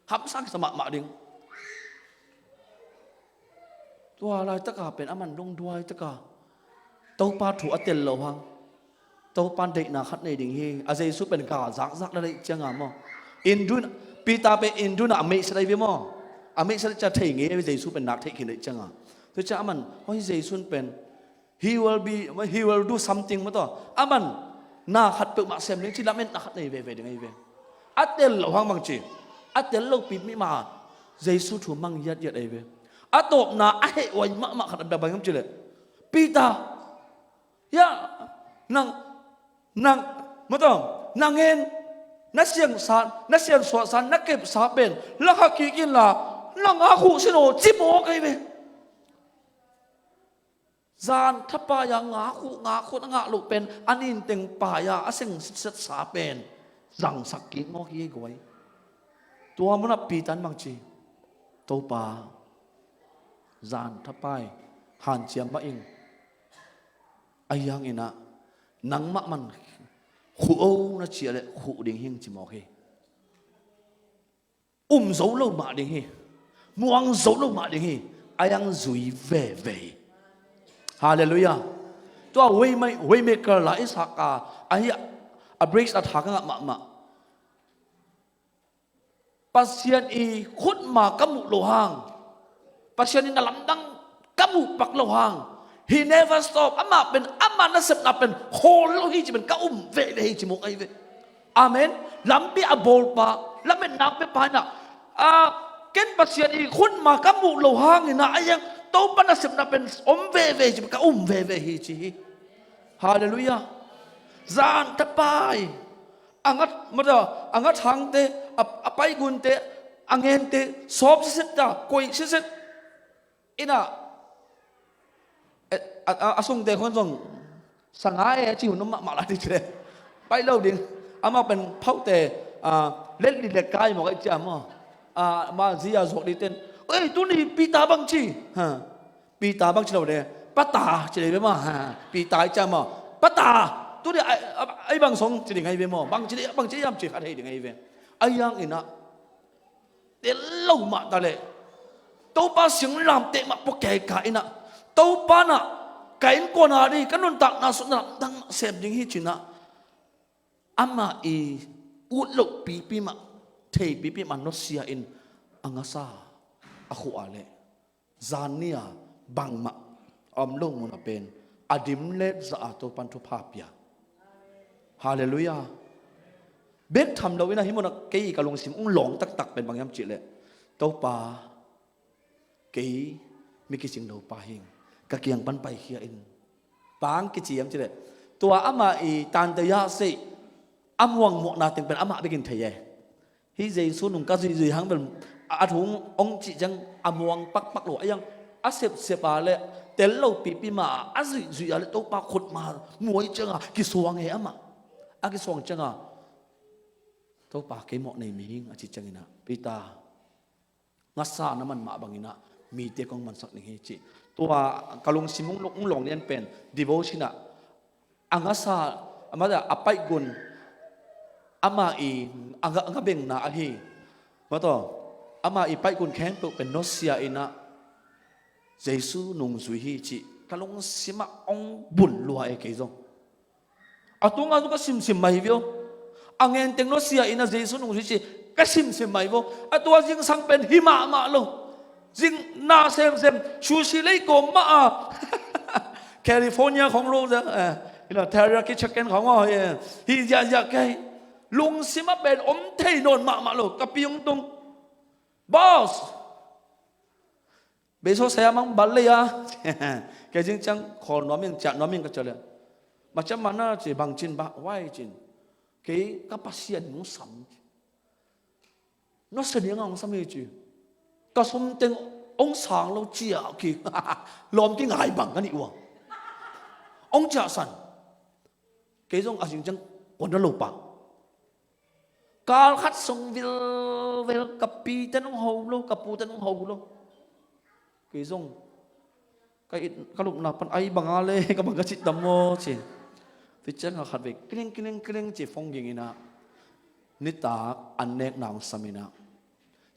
Hamsa kisa mahmah ding. Tua laitaka pen aman lungduai taka Topa thu a tel lo hang, Topa in deihna khat nei ding hi. A Jesu pen gal zakzak la deih cianga maw, indun, Peter pen indun a meihsa dai ve maw. A meihsa dai cia thei ngei a Jesu pen nak theih khin deih cianga. Tua cia aman, hoi Jesu pen He will be, he will do something mataw. Aman na khat peuhmah sem ding ci, lametna khat nei veve ding ahi ve. A tel lo hang bang ci, a tel lopi mi mah Jesu thu mang yiatyiat ahi ve. A tawpna a hehhuai mahmah khat a bia bang hiam ci leh, Peter, ya, nang, nang, mataw, nang en, na siangsa, na siansuahsa, na kepsa pen lakha kik inla, nang a khuh sin aw, ci mawk ahi ve. Zan thapai-a nga khuh, nga khuh a ngah loh pen a ninteng pai-a a seng sitsetsa pen zangsak kik mawk hi ei guai. Tua munah Peter in bang ci, Topa, zan thapai hanciam mah ing. Ahi hangin ah nangmah man khuh o na ciah leh khuh ding hing ci mawk hi. Um zo lo mah ding hi. Muang zo lo mah ding hi. A iang zui veve hi. Halleluiah. Tua way, waymaker la i sak a, ahi a, a break a tha ka ngah mahmah. Pasian i khutma ka muh lo hang, Pasian i na lamdang ka muh pak lo hang, he never stop. Amah pen, amah nasepna pen khawl lo hi ci pen ka um veve hi ci mawk ahi ve. Amen. Lampi a bawlpa, lametna a piapa in ah, a, ken Pasian i khutma ka muh lo hangin ah, a iang Topa nasepna pen om veve hi ci pen ka um veve hi ci hi. Halleluiah. Zan thapai a ngat, mata, a ngat hangte, a, a paigunte, a ngente sawp siset ta, koih siset. Ina, e, a, a, a sungte khon zong sanga e a ci hun om mahmah lai ding ci le. Pai lo ding. Amah pen phaute, Ah, let li let kai maw, kai cia maw. Ah, ma zia zuak dih ten. Oi, tuni Peter bang ci. Ha. Peter bang ci lo de. Pata ci le be maw. Ha. Peter cia maw. Pata. Tuni ai, ai, ai bang song ci ding ai be maw. Bang ci le, bang ci yam ci khat hei ding ai be. Ai yang ina. Tel lo mah ta leh Topa singlamteh mah pua kei ka inah, Topa nah ka innkuan a ding ka nuntakna sung lamdang sem ding hi cinah, amah i ut loh pipi mah, thei pipi mah nusia in a ngasa a khua leh zan ni-a bangmah a om lo mun a pen a dim let zah a Topan thupha pia. Halleluiah. Bek tham lo inah hih munah kei ka lungsim ung lawng taktak pen bang hiam cihleh, Topa, kei mi kicing lo pa hing, ka kiang pan paikhia in. Bang kici hiam cihleh, tua amah i tante yah sei a muangmuahna teng pen amah bekin thei e. Hih Jesu nung ka zuihzuih hang bel a thu ong cih ciang a muang pakpak lo a, iang a sepsep a le tel lo pipi mah a zuihzuih a le Topa khut ma muai cianga kisuang e amah. A kisuang cianga Topa kei mawh nei mihing a cih cianginah Peter ngasa na man mah banginah mite kong mansak ning hi cih. Tua ka lungsim ung lawng lian pen devotion ah a ngasa, amah a paihgun, amah i a nga, a nga bengna ahi. Mataw, amah i paihgun khempeuh pen nusia inah Jesu nungzui hi cih ka lungsimah ong bun lua e kei zong. A tunga zong ka simsim mai vio. A ngenteng nusia inah Jesu nungzui cih ka simsim mai vio. A tua zingsang pen hi mahmah lo. Zing na semsem, sushi lei kawm mah a. California khong lo zia, eh, ina teriyaki chicken khong a, eh, hi ziahziah kei. Lungsim a pen om thei nawn mahmah lo, ka piung tung. Boss! Beiso saya mang bal lei a. Kei zing ciang khawl nuam ing, ciah nuam ing ka ciah le. Macam mana ci, bang cin bah, wai cin. Kei ka Pasian nung sam ci. Nusia ding a hong sam hi ci. Ka sum teng hong sang lo ciah ki. Lawm kingai bang ka nih ua. Hong ciah san. Kei zong a zing ciang kuan na lo pah. Kal khat sung vilvel ka pi ten hong ho lo, ka pu ten hong ho lo. Kei zong ka it, ka lupna pan ai bang a le, ka bang ka cih tam maw ci. Tua ciang a khat vei kling kling kling ci phone ging inah nitak an nekna hong sam inah.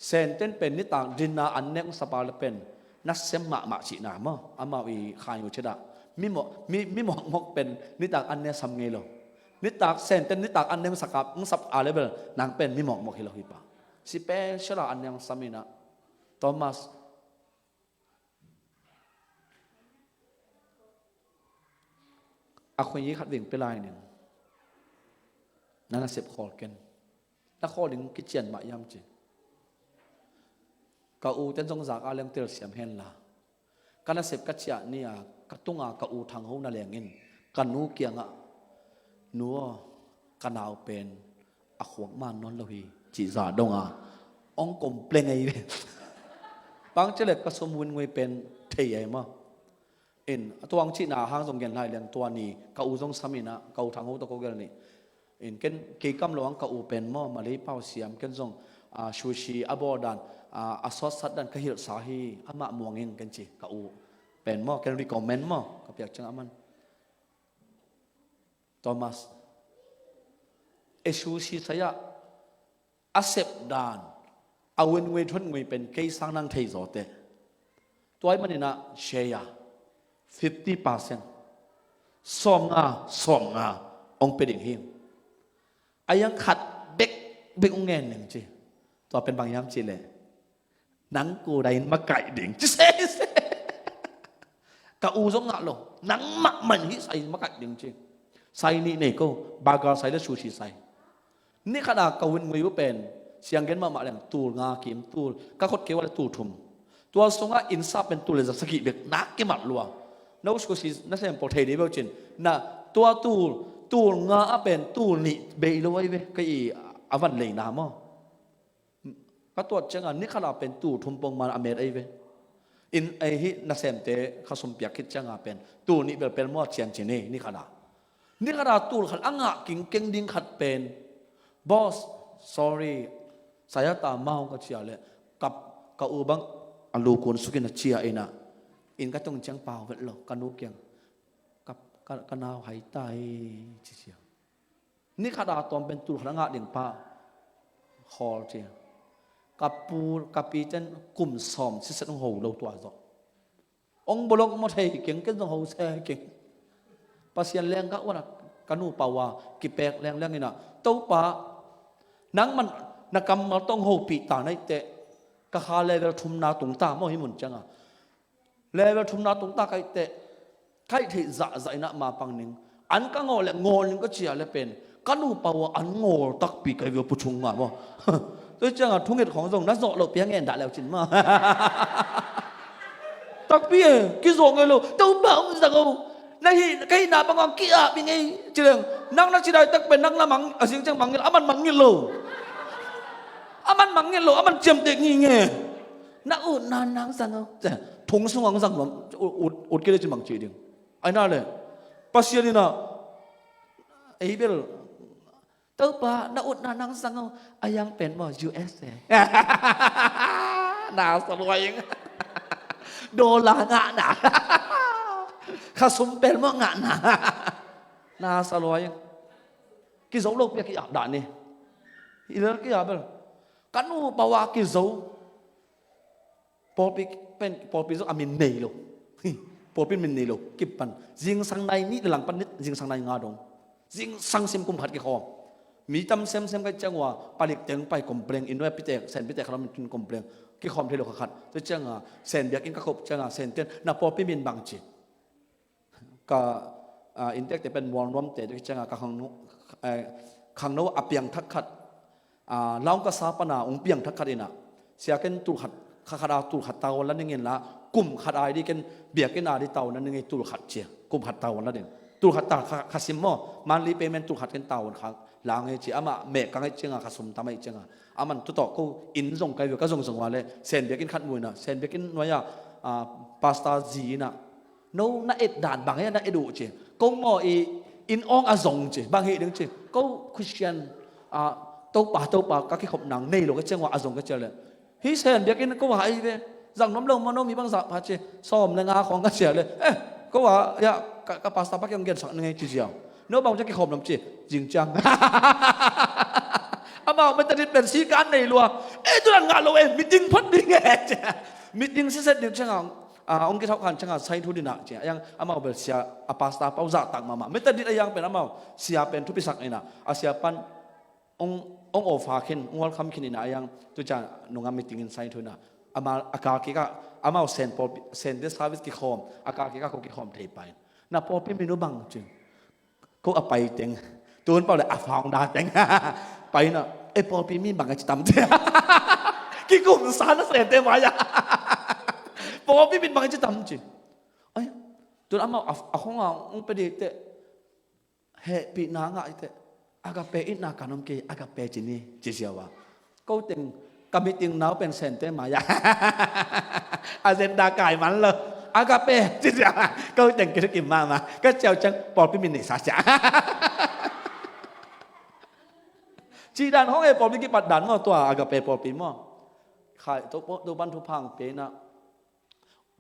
Senten pen nitak dinner an nek hong sap a le pen nasem mahmah cihna maw, amau i khainu cih dah. Mi mawk, mi, mi mawkmawk pen nitak an nek sam ngei lo. Nitak Senten nitak an nek hong sap a, hong sap a le bel nang pen mi mawkmawk hi lo hi pa. Special a an nek hong sam inah. Thomas, a khuini khat veng pia lai ning. Na nasep khawl ken. Na khawl ding kician mah hiam ci. Ka u ten zong zak a leng telsiam henla. Ka nasep ka ciah ni-a ka tunga ka u Thang Ho na lengin ka nu kiangah, nu aw, ka nau pen a khuak man nawn lo hi, cih za donga hong complain ahi ve. Bang ci le ka sum win ngui pen thei ahi maw. In, a tuang cihna hang zong gen lai lian tua ni, ka u zong sam inah, ka u Thang Ho tawh ko gel ni. In, ken kei kam lo ang ka u pen maw, Malay pau siam, ken zong, ah, sushi a bawl dan, ah, a sawtsat dan ka hilhsa hi, amah muang in ken ci, ka u pen maw, ken recommend maw, ka piak ciang a man. Thomas, e sushi saya a sep dan, a win ngui thun ngui pen kei sang nang thei zaw teh. Tua ahih maninah share fifty percent, sawmnga, sawmnga hong pia ding hi. A yang khat bekbek hong ngen ning ci. Tua pen bang hiam cih leh, nang ku dai in makaih ding ci sese. Ka u zong ngah lo, nang mahmah in hih sai in makaih ding ci. Sai nih nei ko, burger sai le sushi sai. Ni khat a ka win ngui uh pen, siang gen mahmah leng tul nga kim, tul ka khut kei uh a le tul thum. Tua sungah inn sap pen tul le za sagih bek na kimat lua. No sushi na sem pawh thei dih beuh cin. Na tua tul, tul nga a pen tul nih bei lo ahi ve, ka i a van leina maw. Ka tuat cianga ni khat a pen tul thum pong man a met ahi ve. In ei hih nasemte kha sum piak khit cianga pen tul nih belbel maw a cian cin hi ni khat a. Ni khat a tul khat a ngah kingkeng ding khat pen, boss, Sorry, saya ta mau ka cia le, ka, ka u bang a lukun sukin a cia ina, in ka tung ciang pau vet lo, ka nu kiang, ka, ka, ka nau hai tai ci cia. Ni khat a tawm pen tul khat a ngah ding pa khawl cia. Ka pu, ka pi ten kum sawm siset hong ho lo tua zawh. Ong bolok maw thei keng, ken zong ho se keng. Pasian leng ka uan a ka nu pau a kipek lengleng ina, Topa, nangman na kammal tawh ong hopih ta na ihteh, ka kha level thumna tung ta maw hi mun cianga. Level thumna tung ta ka ihteh, ka ih theih zahzah ina ma pang ning. An ka ngawl le ngawl ning ka cia le pen, ka nu pau a an ngawl takpi ka i vio puchung nga maw. Tua cianga thunget khong zong na zawh loh pia ngen dah leu cin maw. Takpi e, kizawh ngei lo. Topa ong zang o. Na hih, ka hihna bang ang ki-ap i ngei. Ci leng, nang na ci dai tak pen nang na mang, a zing ciang mangngilh, aman mangngilh lo. Aman mangngilh lo, aman ciamteh ngei nge. Na utna nang zang o. Thong sung ang zang lo, ut, ut, ut kei le ci mang ci ding. Ai na le, Pasian ina, ei bel, Topa, na utna nang zang o, a yang pen maw, U S A. Na sa luai ing. Dollar ngahna. Kha sum pen maw ngahna. Na sa luai ing. Kizo lo pia ki-ap dah ni. Hilel ki-ap bel. Ka nu pau a kizo. Pawlpi pen, pawlpi zong a min nei lo. Hi, pawlpi min nei lo. Kipan. Zingsang nai nih le langpan nih, zingsang nai nga dong. Zingsang sim kum khat kikhawm. Mi tam semsem ka ciang ua, palik teng pai complain, inn nuai pitek, sen pitek khat om in complain. Kikhawm thei lo kha khat. Tua cianga, sen biakinn ka khop cianga, sen ten, na pawlpi min bang ci. Ka, ah, inntekte pen mual nuamte, tua cianga, ka khangno, eh, khangno a piangthak khat, ah, laung ka sa pana ung piangthak khat ina. Sia ken tul khat, kha khat a tul khat tavuan la ning in la, kum khat a i di ken biakinn a di tavuan la ning ei tul khat cia. Kum khat tavuan la ding. Tul khat ta kha, kha sim maw, monthly payment tul khat ken tavuan kha la ngei ci. Ama meh ka ngei cianga kha sum tam ei cianga. Aman tutawh ko inn zong kai vio ka zong zong ua le, sen biakinn khat mu ina, sen biakinn nuai a, ah, pastor zi ina. No na et dan bang hia na et uh ci. Ko maw i in awng a zong ci. Bang hi ding ci. Ko Christian, ah, Topa, Topa, ka kikhop nang nei lo ka ciang ua a zong ka cia le. Hi sen biakinn ko a ai ve. Zang nuam lo maw no mi bang zah pha ci. Sawm le nga khawng ka cia le. Eh, ko a, ya, ka, ka pastor pa kiang gensak na ngei ci ziau. No bang cia kikhop nam ci. Zing ciang. Amau Methodist pen si kan nei lua. Eh, tu dan ngah lo eh. Meeting phot ding eh. Meeting siset ding ciang ang. Ah, ong kithawh khan cianga sai thu dina cia. A yang amau bel sia a pastor pau zahtak mahmah. Methodist a yang pen amau sia pen thupisak ina. A sia pan ong, ong offer khin, ong welcome khin ina a yang tu cia nunga meeting in sai thu ina. Ama, a kal kika, amau sen pawlpi, sen te service kikhawm, a kal kika ko kikhawm thei pain. Na pawlpi minu bang ci. Ko a pai teng. Tun pau le a founder teng. Pai na. E pawlpi mi bang a ci tam ci. Kikum sa na sen te mai a. Pawlpi mi bang a ci tam ci. Ai. Tun amau a, a khong a ong pe di te. Hehpihna ngah i te. Agape itna kan om kei, agape ci ni. Ci siau a. Ko teng ka meeting nau pen sente mai a. Agenda kai man lo. Agape, ci cia. Ko teng kithukim mahmah. Ka ciau ciang pawlpi min nei sa cia. Ci dan hong e pawlpi kipat dan maw tua agape pawlpi maw. Khai to pan thu phang pe na.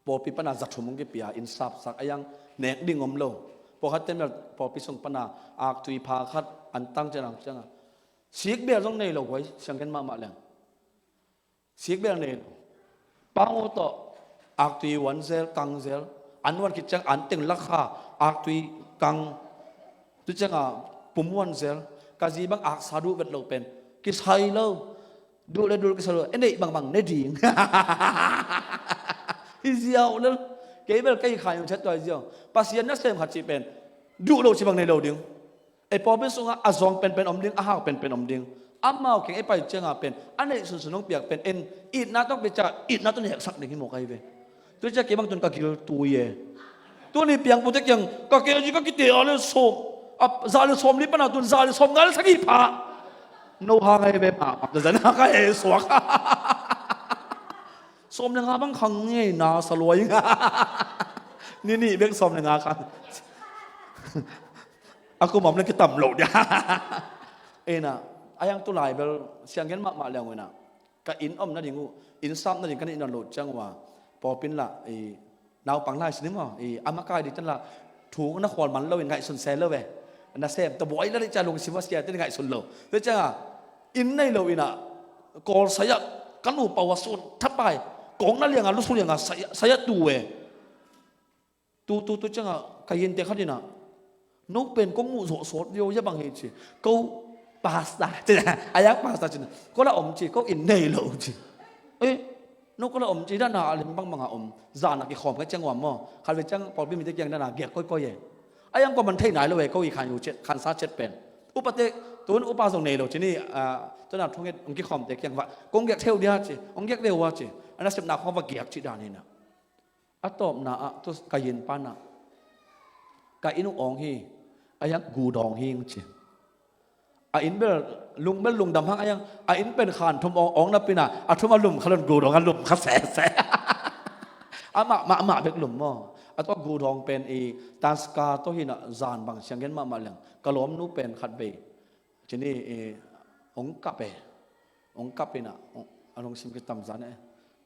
Pawlpi pana za thum hong kipia in sapsak a yang nek ding om lo. Pawlkhat ten bel pawlpi sung pana aktui pha khat an tang ciang ang cianga. Sikbel zong nei lo huai siangken mahmah leng. Sikbel nei lo. Pango tawh aktui uan zel, kang zel. An uan khit ciang an teng lakha aktui kang. Tu cianga pum uan zel. Ka zi bang aksa duh vet lo pen. Kisai lo. Duh le dul kisai lo. E neih bangbang ne ding. Hi ziau lel. Kei bel kei khai hong chet tua hi ziau. Pasian na sem khat cih pen. Duh lo ci bang nei lo ding. Ei pawlpi sungah a zawng penpen om ding, a hau penpen om ding. Amau keng ei pai cianga pen, a neih sunsun hong piak pen, en itna tawh pia cia, itna tawh neksak ding hi mawk ahi ve. Tua cia kei bang tun ka gil tui e. Tuni piangpute kiang, ka kei zi ka kite a le sawm, a, za le sawm li pana tun, za le sawm nga le sagih pha. No hang ahi ve ma, ma, za na ka he suak. Sawm le nga bang khang ngei na sa luai nga. Ni nih bek sawm le nga khang. A kum om le kitam lo dia. Ena, A hiang tu lai bel sianggen mahmah liang uh inah, ka inn om nading uh, inn sap nading ka neih nawn loh ciang uh a, pawlpi in lah i naupang lai sin maw, i a makai ding ten lah thu na khual man lo in ngaihsun se lo ve. Nasem tawh buai la dih ciang lungsim a sia te ngaihsun lo. Tua ciangah inn nei lo inah Kawl sai-ah ka nupa uh a sun thapai, kong na liangah lusu liangah sai-ah, sai-ah tu ve. Tu, tu, tu ciangah ka inn te khat inah, "No pen kong muh zawh sawt viau hia bang hi?" ci. "Ko pastor," ci. "A hiang pastor," ci. "Ko la om," ci. "Ko inn nei lo," ci. "Eh, no ko la om," ci. Dana a lim bangbangah om. Zan a kikhawm ka ciang uam maw, khat ve ciang pawlpi mite kiang dana giak koikoi e. A hiang ko man thei nai lo e, ko i khan yu ciat, khansa ciat pen. Upate, tun upa zong nei lo ci ni, ah, tuna thunget hong kikhawmte kiang va, "Kong giak theu dia," ci. "Hong giak ve ua," ci. A nasepna khawng va giak ci dan inah. A tawpna ah tu ka inn panah, "Ka inn uh awng hi, a hiang gu dawng hi," ci. A inn bel lung bel lungdam hang a hiang, a inn pen khan thum awng, awng napi inah a thum a lum kha lo in gu dawng a lum kha sese. Amah mahmah bek lum maw. A tua gu dawng pen i tanska tawh hi inah zan bang sianggen mahmah liang. Ka lawmnu pen khat vei ci ni, eh, hong kap e. Hong kap inah, hong, a lungsim kitamzan e.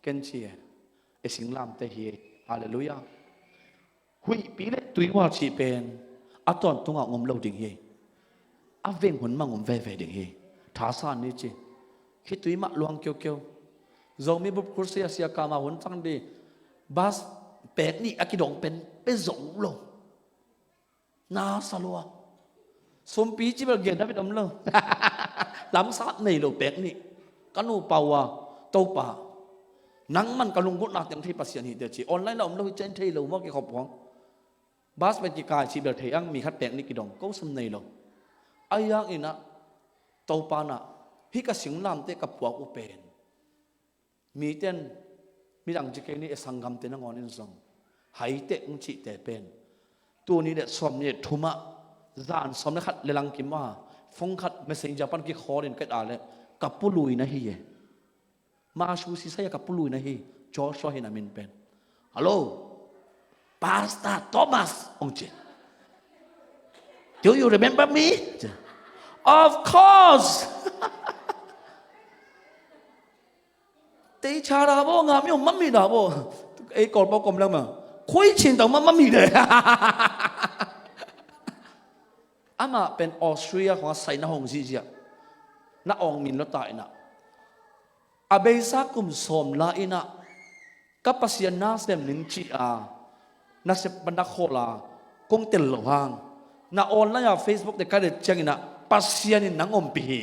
Ken ci e. E singlamteh hi e. Halleluiah. Huihpi le tuihual cih pen a tawntungah hong om lo ding hi. A veng hun mang om veve ding hi. Thasan ni ci. Khitui mah luang kiukiu. Zomi bup khursia sia kama hun cang di. Bas pek nih a kidong pen pe zong lo. Na sa lua. Sumpi ci bel gen na bit om lo. Lamsat nei lo pek nih. Ka nupa uh a, "Topa, nangman ka lunggulhna teng thei Pasian hi," te ci. Online la om lo hi cian thei lo maw kikhop huang. Bas pen kikai ci bel thei ang mi khat pek nih kidong. Ko sum nei lo. A hiang inah Topa nah, hih ka singlamteh ka puak uh pen mite in, midang ci kei ni e, sanggamte nangawn in zong haiteh hong cihte pen tuni le sawm ni le thum ah zan sawm le khat le lang kim a, phone khat messenger pan kikhawl in ka et a le ka pu Lui na hi e. Massachusetts ah ka pu Lui na hi, Joshua hi na min pen. "Hello, Pastor Thomas," hong ci. "Do you remember me?" Of course. Tei cha da bo, nga mi om mami da bo. Ei kol bo kom lang ma. Khui chin tau ma mami de. Amah pen Australia khong a sai na hong zihziah. Na awng min lo ta inah. A beisa kum sawm la inah. Ka Pasian na sem ning ci a. Na sep na khawl a, kong tel lo hang. Na online a Facebook te ka det ciang inah Pasian in nang ompih hi.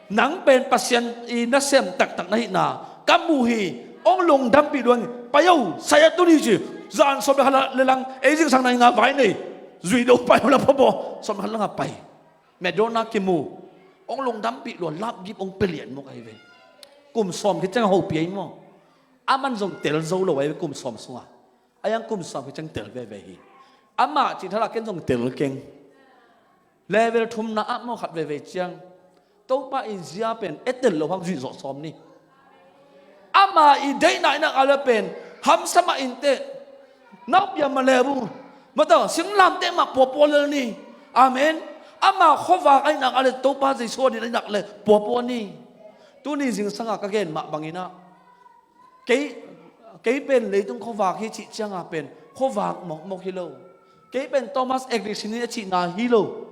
Nang pen Pasian i nasem taktak na hihna ka mu hi. Hong lungdampih luang hi. Pai o, sai a tun hi ci. Zan sawm le khat le lang ei zingsang na hi nga vai nei. Zui do pai o la phobo. Sawm le khat lang a pai. Medona kimu. Hong lungdampih luang, lap gip hong pia lian mawk ahi ve. Kum sawm khit ciang a hopih ahi maw. Aman zong tel zo lo ahi ve kum sawm sungah. A hiang kum sawm khit ciang tel veve hi. Amah cih thalak ken zong tel keng. Level thumna ah maw khat veve ciang. Topa in zia pen e tel lo hang zuih zawh sawm ni. Ama i deihna in a kal pen hamsa mah inteh. Naupia ma level. Mataw, singlamteh mah puapua lel ni. Amen. Ama khuavak a in a kal Topa Jesu a dil a in a kal puapua ni. Tuni zingsanga ka gen mah bangin ah. Kei, kei pen leitung khuavak hi cih cianga pen khuavak mawkmawk hi lo. Kei pen Thomas Edison hi a cihna hi lo.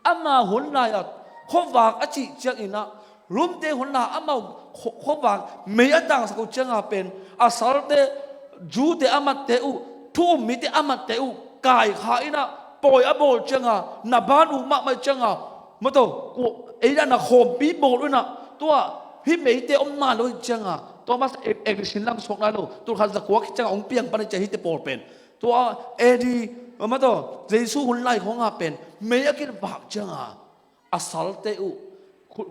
Ama hun lai-ah khuavak a cih ciangin ah Rom te hun lai-ah amau khu-, khuavak mei a tangsak uh cianga pen a salte, Jew te a matte uh, thu um mite a matte uh kaikha in ah pawi a bawl cianga na ban uh mahmah cianga Mataw, kua, ei dah na khawmpi bawl uh inah, tua, hih meite om ma lo hi cianga, Thomas Edison lang suak nai lo, tulkhat zakua khit cianga hong piang pan hi cia hihte pawl pen. Tua, A D, mataw, Jesu hun lai khawnga pen, mei a kivak cianga, a salte uh,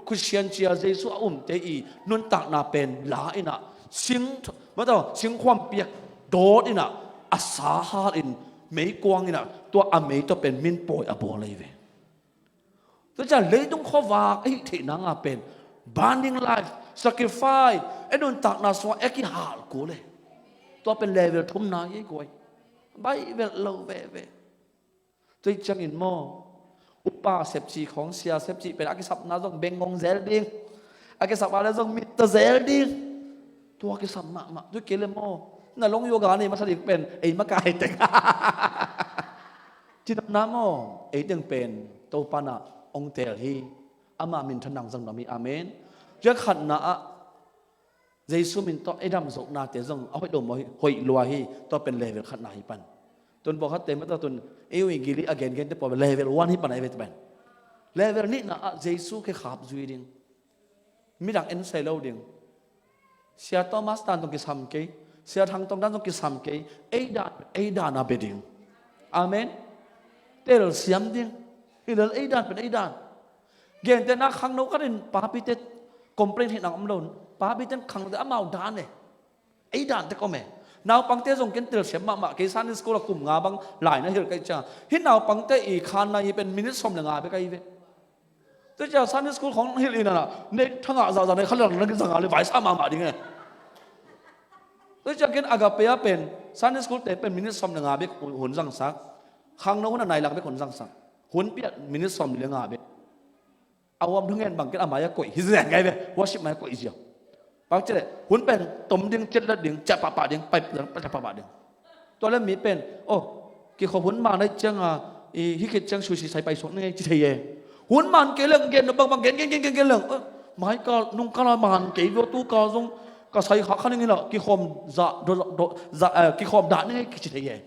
Khristian cia Jesu a umte i nuntakna pen la inah, sing, mataw, singkhuam piak dawt inah, a sa hal in, meikuang inah, tua a mei tawh pen min pawi a bawl ahi ve. Tua ciang leitung khuavak a hih theih nanga pen burning life, sacrifice, e nuntakna sungah e kihal kul e. Tua pen level thumna hi guai. Baih velh lo veve. Tua hi ciangin maw, Upa sepci khawng, sia sepci pen a kisapna zong bengngong zel ding. A kisap a le zong mitta zel ding. Tua kisap mahmah. Tu kei le maw, na long yoga nei masa ding pen ei makai teng. Cinopna maw, ei teng pen Topa na ong teel hi. Ama minthanna zong nuam hi. Amen. Tua khatna ah Jesu min tawh ei dam zohnate zong a hoih lo maw, hoih lua hi. Tua pen level khatna hi pan. Tun pawlkhatte mah tawh tun ei ui gili a gengente pawl level one hi pan a ei ve pen. Level nihna ah Jesu khe khap zui ding. Midang en sai lo ding. Sia Thomas dan zong kisam kei, Sia Thang Tong dan zong kisam kei. Ei dan, ei dan a bia ding. Amen. Telsiam ding. Hi lel ei dan pen ei dan. Gente na khangno khat in papite complain hi nang om lo. Papite khangnote amau dan e. Ei dan tek om e. Naupangte zong ken telsiam mahmah kei, Sunday school a kum nga bang lai na hilh kei ciang. Hih naupangte i khan na hi pen minute sawm le nga bek ahi ve. Tua ciang Sunday school khawng hilh in a na, nei thangah zahzah nei khalang na kizang a le vaisa mahmah ding e. Tua ciang ken Agape a pen Sunday school te pen minute sawm le nga bek hun zangsak. Khangno hun a nai lang bek hun zangsak. Hun piat minute sawm le nga bek. A huam thungen bang ken a mai a koih hi zen ngai ve. Worship mai a koih ziau. Bang ci le hun pen tom ding, ciatlet ding, ciah pahpah ding, pai ciah pahpah ding. Tua le mi pen, oh, kikhop hun man ahih ciang a, i, hih khit ciang suisi sai pai suak ning ei ci thei e. Hun man kei leng gen bang bang gen gen gen gen gen leng. Eh, mai kal nung kal a man kei vua tu kal zong ka sai khak kha ning ei la kikhawm zah do do zah, eh, kikhawm dah ning ei kici thei e.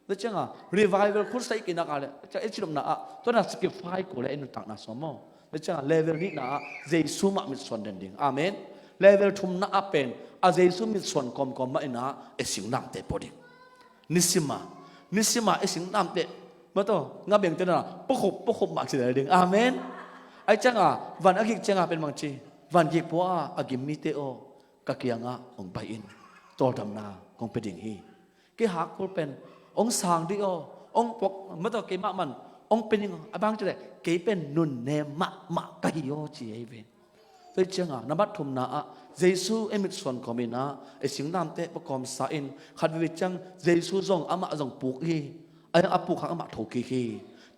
Tua ciang a revival khut sai kei nak a le ciang ei cinopna ah tua na skip fai ko le ei nuntakna sawm maw. Tua ciang a level nihna ah Jesu mah mitsuan den ding. Amen. Level thumna ah pen a Jesu mitsuan kawmkawm mah in a ei singlamteh pua ding. Nisima, nisima ei singlamteh mah tawh nga bengte na pukhup pukhup mah ci le ding. Amen. Ahih ciang a van a gik ciang a pen bang ci, van gik pua a a gim mite aw, ka kiangah hong pai in, tawldamna kong pia ding hi. Kei hak kul pen hong sang dih aw, hong puak mah tawh keimah man hong pia ning aw, a bang ci le kei pen nunnem mahmah ka hi aw ci ei ve. Tua ciang a na mat thumna ah Jesu ei mitsuan kawm in a ei singlamteh pua kawmsa in, khat veve ciang Jesu zong amah zong puk hi. A, a puk hang amah thokik hi.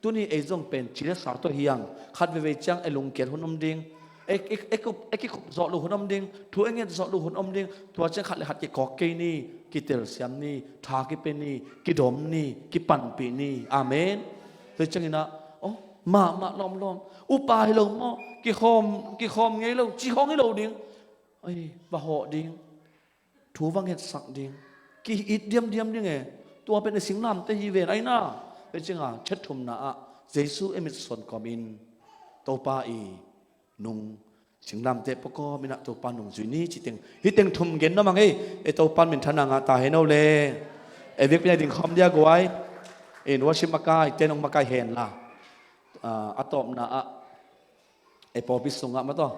Tuni ei zong pen ci le sa tawh hi hang, khat veve ciang ei lungkiat hun om ding. Ei, ei, ei, kup, ei kikhup zawh loh hun om ding. Thu ei nget zawh loh hun om ding. Tua ciang khat le khat kikawk kei ni, kitelsiam ni, tha kipia ni, kidom ni, kipanpih ni. Amen. Tua ciangin a, oh, mahmah lawmlawm. Upa hi lo maw, kikhawm, kikhawm ngei lo, ci khawng hi lo ding. Ei, va hawh ding. Thu va ngetsak ding. Ki-it diamdiam ding e. Tua pen ei singlamteh hi ven aina. Tua ciang a chet thumna ah Jesu ei mitsuan kawm in Topa i nung singlamteh pua kawm in a Topa nung zui ni ci teng. Hih teng thum gen nuam hang ei. Ei Topa minthanna ngah ta hen o le. Ei biakpi na ding khawm dia guai. In worship makai, ten hong makai hen la. Ah, a tawpna ah ei pawlpi sungah mah tawh